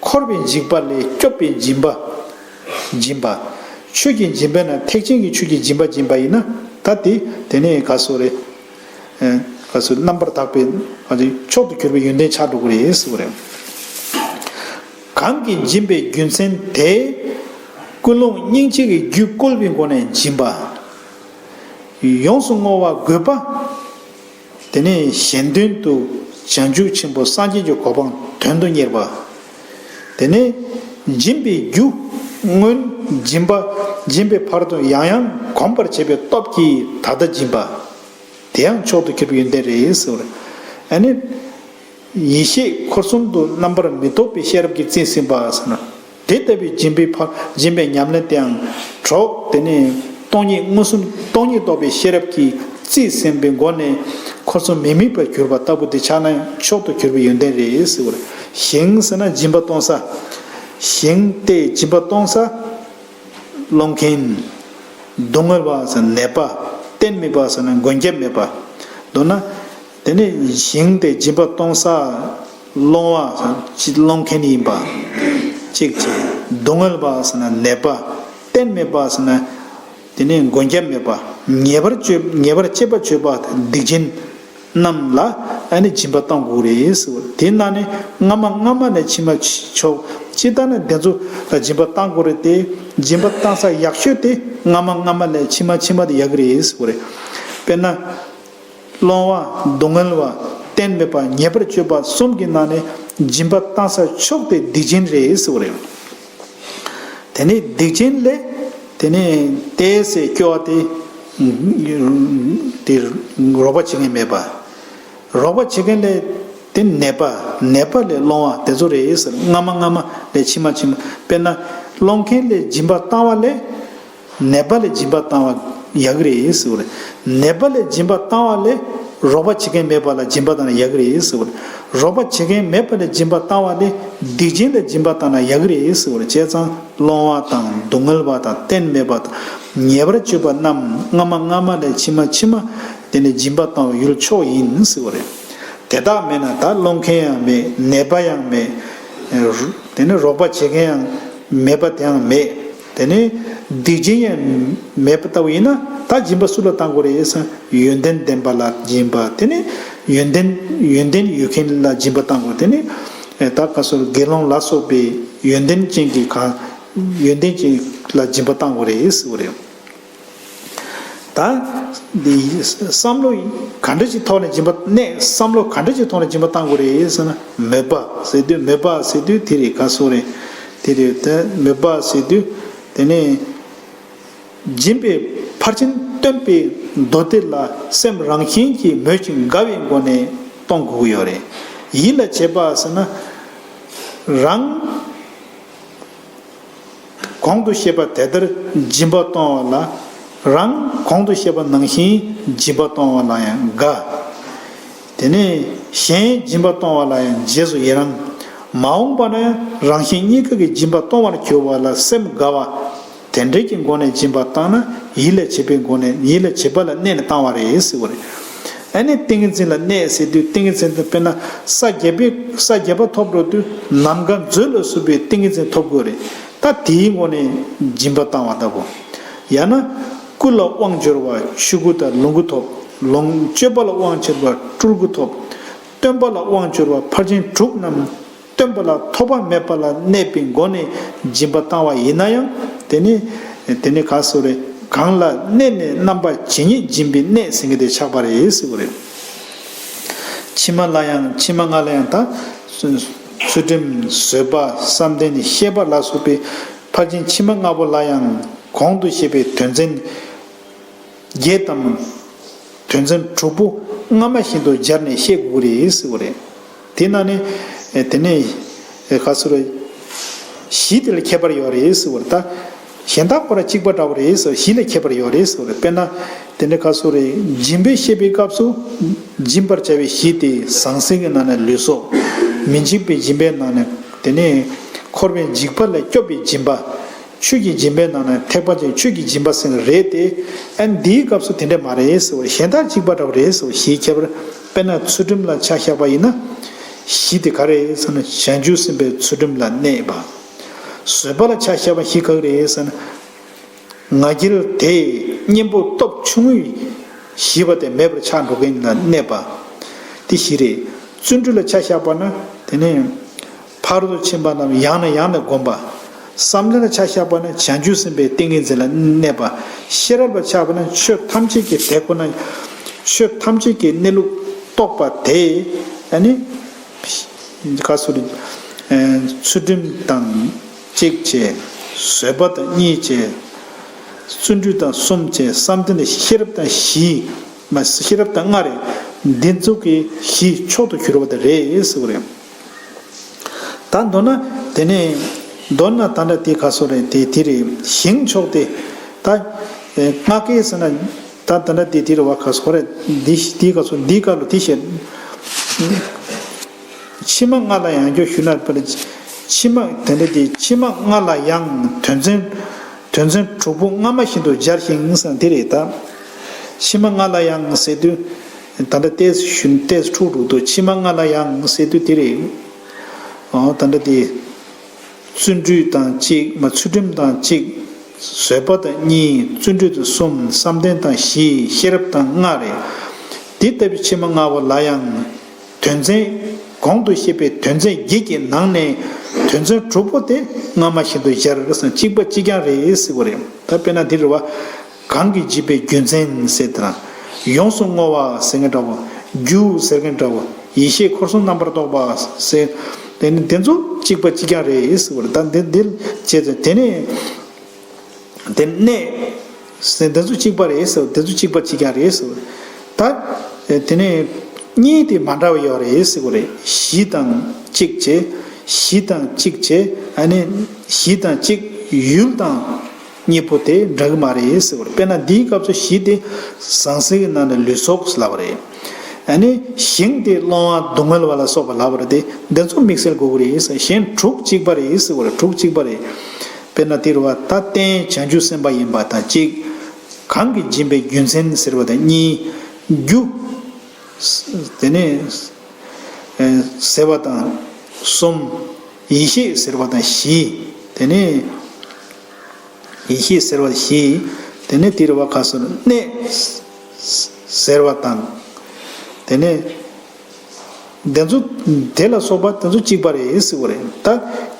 འཁོར་བའི་འཇིགས་པ་ལས་སྐྱོབ་པའི་སྦྱིན་པ་སྦྱིན་པ། ཆོས་ཀྱི་སྦྱིན་པའི་ནང་ཐེག་ཆེན་གྱི་ཆོས་ཀྱི་སྦྱིན་པ་སྦྱིན་པ་ཡིན་ན། ད་དེ་དེ་ནས་ག་ཟེར་རེད། ཨ་ག་ཟེར། རྣམ་པར་དག་པའི་ཨ་ནི་མཆོག་ཏུ་གྱུར་པའི་ཡོན་ཏན་ཆགས་འགྲོ་གི་རེད་ཟེར་བ་རེད། གང་གིས་སྦྱིན་པའི་རྒྱུ་མཚན་དེ། ཀུན་སློང་སྙིང་རྗེ་གི་རྒྱུ་བསྐུལ་བའི་སྒོ་ནས་སྦྱིན་པ། ཡོངས་སུ་བསྔོ་བ་དགོས་པ། དེ་ནས་གཞན་དོན་དུ་བྱང་ཆུབ་ཆེན་པོ་སངས་རྒྱས་ཀྱི་གོ་འཕང་དོན་དུ་གཉེར་བ། དེ་ནས་སྦྱིན་པའི་རྒྱུ། སྔོན་སྦྱིན་པ། སྦྱིན་པའི་བར་དུ་ཡང་ཡང་གོམས་པར་བྱེད་པའི་སྟོབས་ཀྱིས་ད་ལྟ་སྦྱིན་པ། དེ་ཡང་མཆོག་ཏུ་གྱུར་པའི་ཡོན་ཏན་རེད་ཟེར་བ་རེད། ཨ་ནི། ཡེ་ཤེས་འཁོར་གསུམ་དུ་རྣམ་པར་མི་རྟོག་པའི་ཤེས་རབ་ཀྱིས་རྩིས་ཟིན་པ་ཟེར་ན། དེ་ལྟ་བུའི་སྦྱིན་པའི་ཕ། སྦྱིན་པའི་ཉམས་ལེན་དེའང་གྲོགས། དེ་ནས་སྟོང་ཉིད་མངོན་སུམ། སྟོང་ཉིད་རྟོགས་པའི་ཤེས་རབ་ཀྱིས་རྩིས་ཟིན་པའི་སྒོ་ནས་འཁོར་གསུམ་མི་དམིགས་པར་གྱུར་པ་ལྟ་བུ་དེ་ཆགས་ན་ཡང་མཆོག་ཏུ་གྱུར་པའི་ཡོན་ཏན་རེད་ཟེར་བ་རེད། ཞིང་ཟེར་ན་སྦྱིན་པ་གཏོང་ས། ཞིང་སྟེ་སྦྱིན་པ་གཏོང་ས། སློང་མཁན། སྡུག་བསྔལ་བ་ཟེར་ན་ནད་པ། རྟེན་མེད་པ་ཟེར་ན་མགོན་སྐྱབས་མེད་པ། མདོར་ན། དེ་ནས་ཞིང་དེ་སྦྱིན་པ་གཏོང་ས། སློང་བ་ཟེར་ན་སློང་མཁན་ཡིན་པ། གཅིག་བྱས། སྡུག་བསྔལ་བ་ཟེར་ན་ནད་པ། རྟེན་མེད་པ་ཟེར་ན། དེ་ནས་མགོན་སྐྱབས་མེད་པ། ཉེས་པར་སྤྱོད། ཉེས་པར་སྤྱད་པ་སྤྱོད་པ་སྡིག་ཅན། རྣམས་ལ་ཨ་ནི་སྦྱིན་པ་གཏང་དགོས་རེད་ཟེར་བ། དེ་ནང་ནས་སྔ་མ་སྔ་མ་ལས་ཕྱི་མ་མཆོག་ཅི་ལྟར་ན་དེ་ཚོ་ལ་སྦྱིན་པ་གཏང་དགོས་རེད་དེ། སྦྱིན་པ་གཏང་ས་ཡག་ཤོས་དེ་སྔ་མ་སྔ་མ་ལས་ཕྱི་མ་ཕྱི་མ་དེ་ཡག་གི་རེད་ཟེར་བ་རེད། དཔེར་ན། སློང་བ། སྡུག་བསྔལ་བ། རྟེན་མེད་པ། ཉེས་པར་སྤྱོད་པ་གསུམ་གྱི་ནང་ནས་སྦྱིན་པ་གཏང་ས་མཆོག་དེ་སྡིག་ཅན་རེད་ཟེར་བ་རེད། དེ་ནས་སྡིག་ཅན་ལས་དེ་ནས་ཏོག་ཙམ་སྐྱོ་བ་དེ། དེ་རོགས་པ་བྱེད་མཁན་མེད་པ། རོགས་པ་བྱེད་མཁན་ལས་དེ་ནད་པ། ནད་པ་ལས་སློང་བ་དེ་ཚོ་རེད་ཟེར། སྔ་མ་སྔ་མ་ལས་ཕྱི་མ་ཕྱི་མ། དཔེར་ན་སློང་མཁན་ལས་སྦྱིན་པ་བཏང་བ་ལས། ནད་པ་ལས་སྦྱིན་པ་བཏང་བ་ཡག་གི་རེད་ཟེར་བ་རེད། ནད་པ་ལས་སྦྱིན་པ་བཏང་བ་ལས་རོགས་པ་བྱེད་མཁན་མེད་པ་ལ་སྦྱིན་པ་བཏང་ན་ཡག་གི་རེད་ཟེར་བ་རེད། རོགས་པ་བྱེད་མཁན་མེད་པ་ལ་སྦྱིན་པ་བཏང་བ་ལས་སྡིག་ཅན་ལ་སྦྱིན་པ་བཏང་ན་ཡག་གི་རེད་ཟེར་བ་རེད། བྱས་ཙང་སློང་བ་དང་སྡུག་བསྔལ་བ་དང་རྟེན་མེད་པ་དང་ཉེས་པར་སྤྱོད་པ་རྣམས་སྔ་མ་སྔ་མ་ལས་ཕྱི་མ་ཕྱི་མ་དེ་ནས་སྦྱིན་པ་བཏང་བའི་ཡུལ་མཆོག་ཡིན་ཟེར་བ་རེད། དེ་དག་མེད་ན་ད་སློང་མཁན་ཡང་མེད། ནད་པ་ཡང་མེད། དེ་ནས་རོགས་པ་བྱེད་མཁན་ཡང་མེད་པ་དེའང་མེད། དེ་ནས་སྡིག་ཅན་ཡང་མེད་པ་ལྟ་བུ་ཡིན་ན་ད་སྦྱིན་པ་སུ་ལ་བཏང་དགོས་རེད་ཟེར་ན། ཡོན་ཏན་ལྡན་པ་ལ་སྦྱིན་པ། དེ་ནས་ཡོན་ཏན། ཡོན་ཏན་ཡོད་མཁན་ལ་སྦྱིན་པ་བཏང་དགོས། དེ་ནས་ད་ག་ཟེར། དགེ་སློང་ལ་སོགས་པའི་ཡོན་ཏན་ཅན་གྱི་གང་། ཡོན་ཏན་ཅན་ལ་སྦྱིན་པ་བཏང་དགོས་རེད་ཟེར་བ་རེད། ད་འདི་བསམ་བློ་ག་འདྲ་ཞིག་ཐོག་ནས་སྦྱིན་པ་གནས། བསམ་བློ་ག་འདྲ་ཞིག་ཐོག་ནས་སྦྱིན་པ་བཏང་དགོས་རེད་ཟེར་ན། མོས་པ་ཟེར་དུས། མོས་པ་ཟེར་དུས་དེ་རེད། ག་ཟེར་རེད། དེ་རེད། དེ་མོས་པ་ཟེར་དུས་དེ་ནས་སྦྱིན་པའི་ཕར་ཕྱིན་སྟོན་པའི་མདོ་སྡེ་ལ་སེམས་རང་བཞིན་གྱིས་མོས་ཤིང་དགའ་བའི་སྒོ་ནས་གཏོང་དགོས་ཀྱི་ཡོད་རེད། ཡིད་ལ་བྱེད་པ་ཟེར་ན་རང་། གོང་དུ་བཤད་པ་དེ་ལྟར་སྦྱིན་པ་གཏོང་བ་ལ་ རང་གོང་དུ་བཤད་པ་ནང་བཞིན་སྦྱིན་པ་གཏོང་བ་ལ་ཡང་དགའ། དེ་ནས་གཞན་སྦྱིན་པ་གཏོང་བ་ལ་ཡང་རྗེས་སུ་ཡི་རང་། མ་འོངས་པ་ན་རང་གཞན་གཉིས་ཀ་གི་སྦྱིན་པ་གཏོང་བར་གྱུར་པ་ལ་སེམས་དགའ་བ། དེ་འདྲའི་གི་སྒོ་ནས་སྦྱིན་པ་བཏང་ན་ཡིད་ལ་བྱེད་པའི་སྒོ་ནས་ཡིད་ལ་བྱེད་པ་ལ་གནས་ནས་བཏང་བ་རེད་ཟེར་བ་རེད། ཨ་ནི་ཏིང་ངེ་འཛིན་ལ་གནས་ཟེར་དུས་ཏིང་ངེ་འཛིན་དུ་དཔེར་ན་ས་བརྒྱད་པའི་ས་བརྒྱད་པ་ཐོབ་འགྲོ་དུས་ནམ་མཁའ་མཛོད་ལ་སོགས་པའི་ཏིང་ངེ་འཛིན་ཐོབ་དགོས་རེད། ད་དེའི་སྒོ་ནས་སྦྱིན་པ་བཏང་བ་ལྟ་བུ། ཡང་ན་སྐུ་ལ་དབང་འབྱོར་བ་ཆོས་སྐུ་དང་ལོངས་སྐུ་ཐོབ། ལོངས་སྤྱོད་པ་ལ་དབང་འབྱོར་བ་སྤྲུལ་སྐུ་ཐོབ། སྟོན་པ་ལ་དབང་འབྱོར་བ་ཕར་ཕྱིན་དྲུག་རྣམས་སྟོན་པ་ལ་ཐོགས་པ་མེད་པ་ལ་གནས་པའི་སྒོ་ནས་སྦྱིན་པ་བཏང་བ་ཡིན་ན་ཡང་དེ་ནི་དེ་ནི་ག་སོ་རེ་གང་ལ་གནས་ནས་རྣམ་པ་ཇི་སྙེད་སྦྱིན་པའི་གནས་ཟེར་མཁན་དེ་ཆགས་པ་རེད་ཟེར་བ་རེད། ཕྱི་མ་ལ་ཡང་ཕྱི་མ་ལྔ་ལ་ཡང་ད་ཚུལ་ཁྲིམས་བཟོད་པ་བསམ་གཏན་ཤེས་པ་ལ་སོགས་པའི་ཕར་ཕྱིན་ཕྱི་མ་ལྔ་པོ་ལ་ཡང་གོང་དུ་བཤད་པའི་དོན་ཚན་བརྒྱད་དམ་དོན་ཚན་དྲུག་པོ་སྔ་མ་བཞིན་དུ་སྦྱར་ནས་བཤད་དགོས་རེད་ཟེར་བ་རེད། དེ་ན་ནི་དེ་ནས་ག་ཚོད་རེད། གཞི་དེ་ལ་ཁྱད་པར་ཡོད་རེད་ཟེར་བ་རེད་ད། གཞན་དག་ཁོ་ར་གཅིག་པ་འདྲ་བོ་རེད་ཟེར་བ་གཞི་ལ་ཁྱད་པར་ཡོད་རེད་ཟེར་བ་རེད། དཔེར་ན་དེ་འདྲ་ག་ཚོད་རེད། སྦྱིན་པའི་བཤད་པའི་སྐབས་སུ་སྦྱིན་པར་བྱ་བའི་གཞི་དེ་ཟང་ཟིང་གི་ནང་ནས་ལུས་སྲོག་མི་འཇིག་པའི་སྦྱིན་པའི་ནང་ནས་དེ་ནས་འཁོར་བའི་འཇིགས་པ་ལས་སྐྱོབ་པའི་སྦྱིན་པ། ཆོས་ཀྱི་སྦྱིན་པའི་ནང་ནས་ཐེག་པ་ཆེན་ཆོས་ཀྱི་སྦྱིན་པ་ཟེར་རེད་དེ། ཨ་འདིའི་སྐབས་སུ་དེ་འདྲ་མ་རེད་ཟེར་བ་གཞན་དག་གཅིག་པ་འདྲ་བ་རེད་ཟེར་བ་གཞིའི་ཁྱད་པར། དཔེར་ན་ཚུལ་ཁྲིམས་ལ་ཆ་བཞག་པ་ཡིན་ན། གཞི་དེ་ག་རེ་ཟེར་ན་བྱང་ཆུབ་སེམས་དཔའི་ཚུལ་ཁྲིམས་ལ་གནས་པ། བཟོད་པ་ལ་ཆ་བཞག་པ་གཞི་ག་རེ་ཟེར་ན། ང་རྒྱལ་དེས་གཉེན་པོ་སྟོབས་ཆུང་ངུས་ཞི་བ་དེ་མེད་པར་ཆགས་འགྲོ་མཁན་ལ་གནས་པ། དེ་གཞི་རེད། བརྩོན་འགྲུས་ལ་ཆ་བཞག་པ་ན་དེ་ནས་ཕ་རོལ་ཏུ་ཕྱིན་པ་རྣམས་ཡང་ནས་ཡང་དུ་བསྒོམ་པ། བསམ་གཏན་ལ་ཆ་བཞག་པ་ན་བྱང་ཆུབ་སེམས་དཔའི་ཏིང་ངེ་འཛིན་ལ་གནས་པ། ཤེས་རབ་ལ་ཆ་བཞག་པ་ན་ཆོས་ཐམས་ཅད་ཀྱི་དེ་ཁོ་ན་ཆོས་ཐམས་ཅད་ཀྱི་གནས་ལུགས་རྟོགས་པ་དེ་ཨ་ནི། ག་སོ་རེད། ཚུལ་ཁྲིམས་དང་གཅིག་བྱས། བཟོད་པ་དང་གཉིས་བྱས། བརྩོན་འགྲུས་དང་གསུམ་བྱས། བསམ་གཏན་དང་ཤེས་རབ་དང་བཞི། མ་ཤེས་རབ་དང་ལྔ་རེད། འདི་ཚོ་གི་གཞི་མཆོག་ཏུ་གྱུར་པ་དེ་རེད་ཟེར་བ་རེད། ད་མདོར་ན་དེ་ནས་མདོར་ན་ད་ལྟ་དེ་ག་སོ་རེད་དེ་དེ་རེད་ཞིང་མཆོག་དེ་ད་ལྔ་ཀའི་ཟེར་ན། ད་ད་ལྟ་དེ་དེ་རེད་བ་ག་སོ་རེད་འདི་འདི་ག་སོ་འདི་ག་ལོ་དེ་བཤད། ཕྱི་མ་ལྔ་ལ་ཡང་སྐྱོ་ཞུ་ན་པར། ཕྱི་མ་དེ་འདྲ་དེ་ཕྱི་མ་ལྔ་ལ་ཡང་དོན་ཚན། དོན་ཚན་དྲུག་པོ་སྔ་མ་བཞིན་དུ་སྦྱར་ཞིང་ཟེར་དེ་རེད་ད། ཕྱི་མ་ལྔ་ལ་ཡང་ཟེར་དུས། ད་ལྟ་ཏེས་ཞུན་ཏེས་འཁྲུག་འདུག་དོ་ཕྱི་མ་ལྔ་ལ་ཡང་ཟེར་དུས་དེ་རེད། ཨོ་ད་ལྟ་དེ། བརྩོན་འགྲུས་དང་གཅིག་མ་ཚུལ་ཁྲིམས་དང་གཅིག་བཟོད་པ་དང་གཉིས། བརྩོན་འགྲུས་དང་གསུམ། བསམ་གཏན་དང་བཞི། ཤེས་རབ་དང་ལྔ་རེད། དེ་ལྟ་བུའི་ཕྱི་མ་ལྔ་པོ་ལ་ཡང་། དོན་ཚན། གོང་དུ་བཤད་པའི་དོན་ཚན་བརྒྱད་ཀྱི་ནང་ནས་དོན་ཚན་དྲུག་པོ་དེ་སྔ་མ་བཞིན་དུ་སྦྱར་ཟེར་གཅིག་པ་གཅིག་རྐྱང་རེད་ཟེར་བ་རེད། ད་དཔེར་ན་འདི་རེད་བ། གང་གིས་བགྱིས་པའི་རྒྱུ་མཚན་ཟེར་དང་། ཡོངས་སུ་བསྔོ་བ་ཟེར་མཁན་འདྲ་བོ། རྒྱུ་ཟེར་མཁན་འདྲ་བོ། ཡེ་ཤེས་འཁོར་གསུམ་རྣམ་པར་རྟོག་པ་ཟེར། དེ་ནི་དེ་ཚོ་གཅིག་པ་གཅིག་རྐྱང་རེད་ཟེར་བ་རེད། ད་འདི་འདི་བྱས་ཚེ་དེ་ནས། དེ་གནས། ཟེར་དེ་ཚོ་གཅིག་པ་རེད་ཟེར་བ་དེ་ཚོ་གཅིག་པ་གཅིག་རྐྱང་རེད་ཟེར་བ། ད། དེ་ནས་གཉིས་དེ་མ་འདྲ་བ་ཡོད་རེད་ཟེར་བ་རེད། གཞི་དང་གཅིག་བྱས། གཞི་དང་གཅིག་བྱས་ཨ་ནི་གཞི་དང་གཅིག་ཡུལ་དང་གཉིས་པོ་དེ་འདྲ་གི་མ་རེད་ཟེར་བ་རེད། དཔེར་ན་འདིའི་སྐབས་སུ་གཞི་དེ་ཟང་ཟིང་གི་ནང་ནས་ལུས་སྲོག་ལབ་པ་རེད། ཨ་ནི་ཞིང་དེ་སློང་བ་སྡུག་བསྔལ་བ་ལ་སོགས་པ་ལབ་པ་རེད་དེ་འདི་ཚོ་དམིགས་བསལ་དགོས་ཀྱི་རེད་ཟེར། གཞན་དྲུག་གཅིག་པ་རེད་ཟེར་བ་རེད། དྲུག་གཅིག་པ་རེད། དཔེར་ན་དེ་རུ་བ་ད་རྟེན་བྱང་ཆུབ་སེམས་དཔའ་ཡིན་པ་དང་གཅིག་གང་གིས་སྦྱིན་པའི་རྒྱུ་མཚན་ཟེར་བ་དང་གཉིས། རྒྱུ། དེ་ནས་ཟེར་བ་དང་གསུམ། ཡེ་ཤེས་ཟེར་བ་དང་བཞི། དེ་ནས་ཡེ་ཤེས་ཟེར་བ་བཞི། དེ་ནས་དེ་རུ་བ་ཁ་སོར་གནས་ཟེར་བ་དང་། དེ་ནས། དེ་ཚོ་དེ་ལ་སོགས་པ་དེ་ཚོ་གཅིག་པ་རེད་ཟེར་བ་རེད། ད་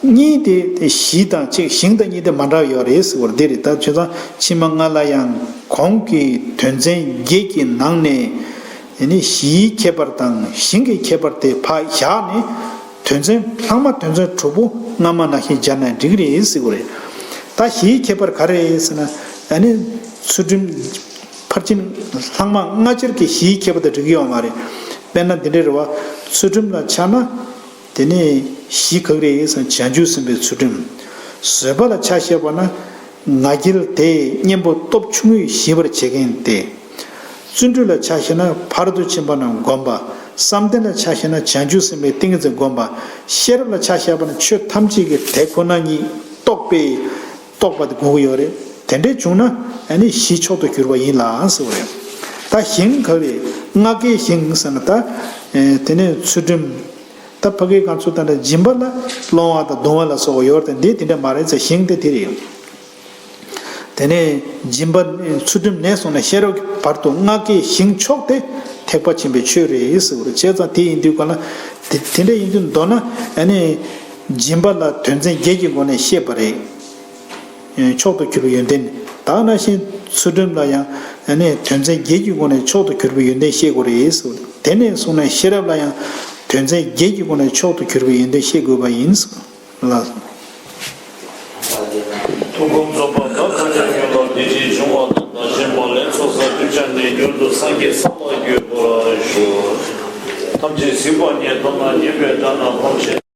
གཉིས་དེ་གཞི་དང་གཅིག་ཞིང་དང་གཉིས་དེ་མ་འདྲ་བ་ཡོད་རེད་ཟེར་བ་རེད། དེ་རེད། ད་བྱས་ཙང་ཕྱི་མ་ལྔ་ལ་ཡང་གོང་གི་དོན་ཚན་བརྒྱད་ཀྱི་ནང་ནས་ཡེ་ནས་གཞིའི་ཁྱད་པར་དང་ཞིང་གི་ཁྱད་པར་དེ་ཕར་བཞག་ནས་དོན་ཚན་ལྷག་མ་དོན་ཚན་དྲུག་པོ་སྔ་མ་ནང་བཞིན་སྦྱར་ན་འགྲིག་གི་རེད་ཟེར་བ་རེད། ད་གཞིའི་ཁྱད་པར་ག་རེ་རེད་ཟེར་ན་ཨ་ནི་ཚུལ་ཁྲིམས། ཕར་ཕྱིན་ལྷག་མ་ལྔ་ཆར་གྱི་གཞིའི་ཁྱད་པར་དེ་འགྲིག་གི་ཡོད་མ་རེད། དཔེར་ན་འདི་འདྲའི་རེད་བ། ཚུལ་ཁྲིམས་ལ་ཆ་ན། དེ་ནས་གཞི་ག་རེ་ཡིན་ཟེར་ན་བྱང་ཆུབ་སེམས་དཔའི་ཚུལ་ཁྲིམས། བཟོད་པ་ལ་ཆ་བཞག་པ་ན། ང་རྒྱལ་དེས་གཉེན་པོ་སྟོབས་ཆུང་ངུས་ཞི་བར་བྱེད་མཁན་ཏེ། བརྩོན་འགྲུས་ལ་ཆ་བཞག་ན་ཕར་ཏུ་ཕྱིན་པ་རྣམས་བསྒོམ་པ། བསམ་གཏན་ལ་ཆ་བཞག་ན་བྱང་ཆུབ་སེམས་དཔའི་ཏིང་ངེ་འཛིན་བསྒོམ་པ། ཤེས་རབ་ལ་ཆ་བཞག་པ་ན་ཆོས་ཐམས་ཅད་ཀྱི་དེ་ཁོ་ན་ཉིད་རྟོགས་པའི་རྟོགས་པ་དེ་དགོས་ཀྱི་ཡོད་རེད། དེ་འདྲས་བྱུང་ན་ཨ་ནི་ཞི་མཆོག་ཏུ་གྱུར་པ་ཡིན་ལ་ཟེར་བ་རེད། ད་ཞིང་ག་རེ་རེད། སྔགས་ཀྱི་ཞིང་ཟེར་ན་ད་དེ་ནས་ཚུལ་ཁྲིམས། ད་ཕ་གིའི་ཁ་ཚུལ་ལྟར་ན་སྦྱིན་པ་ལ་སློང་བ་དང་བརྡུང་བ་ལ་སོགས་པ་ཡོད་རེད་དེ། འདི་དེ་འདྲ་མ་རེད་ཟེར། ཞིང་དེ་དེ་རེད། དེ་ནས་སྦྱིན་པ་ཚུལ་ཁྲིམས་ནས་བཟུང་ནས་ཤེས་རབ་ཀྱི་བར་དུ་སྔགས་ཀྱི་ཞིང་མཆོག་དེ་ཐེག་པ་ཆེན་པོའི་ཆོས་རེད་ཟེར་བ་རེད། བྱས་ཙང་དེ་ཡིན་དུས་ག་ལ་དེ་དེ་འདྲ་ཡིན་དུས་མདོར་ན་ཨ་ནི་སྦྱིན་པ་ལ་དོན་ཚན་བརྒྱད་ཀྱི་སྒོ་ནས་བཤད་པ་རེད། མཆོག་ཏུ་གྱུར་པའི་ཡོན་ཏན། ད་ནང་བཞིན་ཚུལ་ཁྲིམས་ལ་ཡང་ཨ་ནི་དོན་ཚན་བརྒྱད་ཀྱི་སྒོ་ནས་མཆོག་ཏུ་གྱུར་པའི་ཡོན་ཏན་བཤད་དགོས་རེད་ཟེར། དེ་ནས་བཟུང་ནས་ཤེས་རབ་ལ་ཡང་དོན་ཚན་བརྒྱད་ཀྱི་སྒོ་ནས་མཆོག་ཏུ་གྱུར་པའི་ཡོན་ཏན་བཤད་དགོས་པ་ཡིན་ལ། ཐུགས་དགོངས་རྫོགས་པ་བདག་ཐམས་ཅད་ཉོན་ལ་དེ་བཞིན་འབྱུང་བ་དང་། བདག་གཞན་མ་ལུས་ཚོགས་བསགས་སྒྲིབ་སྦྱངས་ནས། མྱུར་དུ་སངས་རྒྱས་ས་ལ་འགོད་པར་ཤོག །ཐམས་ཅད་གཟིགས་པ་ཉིད་མཐོང་ན། ཉེས་པའི་དགྲ་རྣམས་ཕམ་བྱས།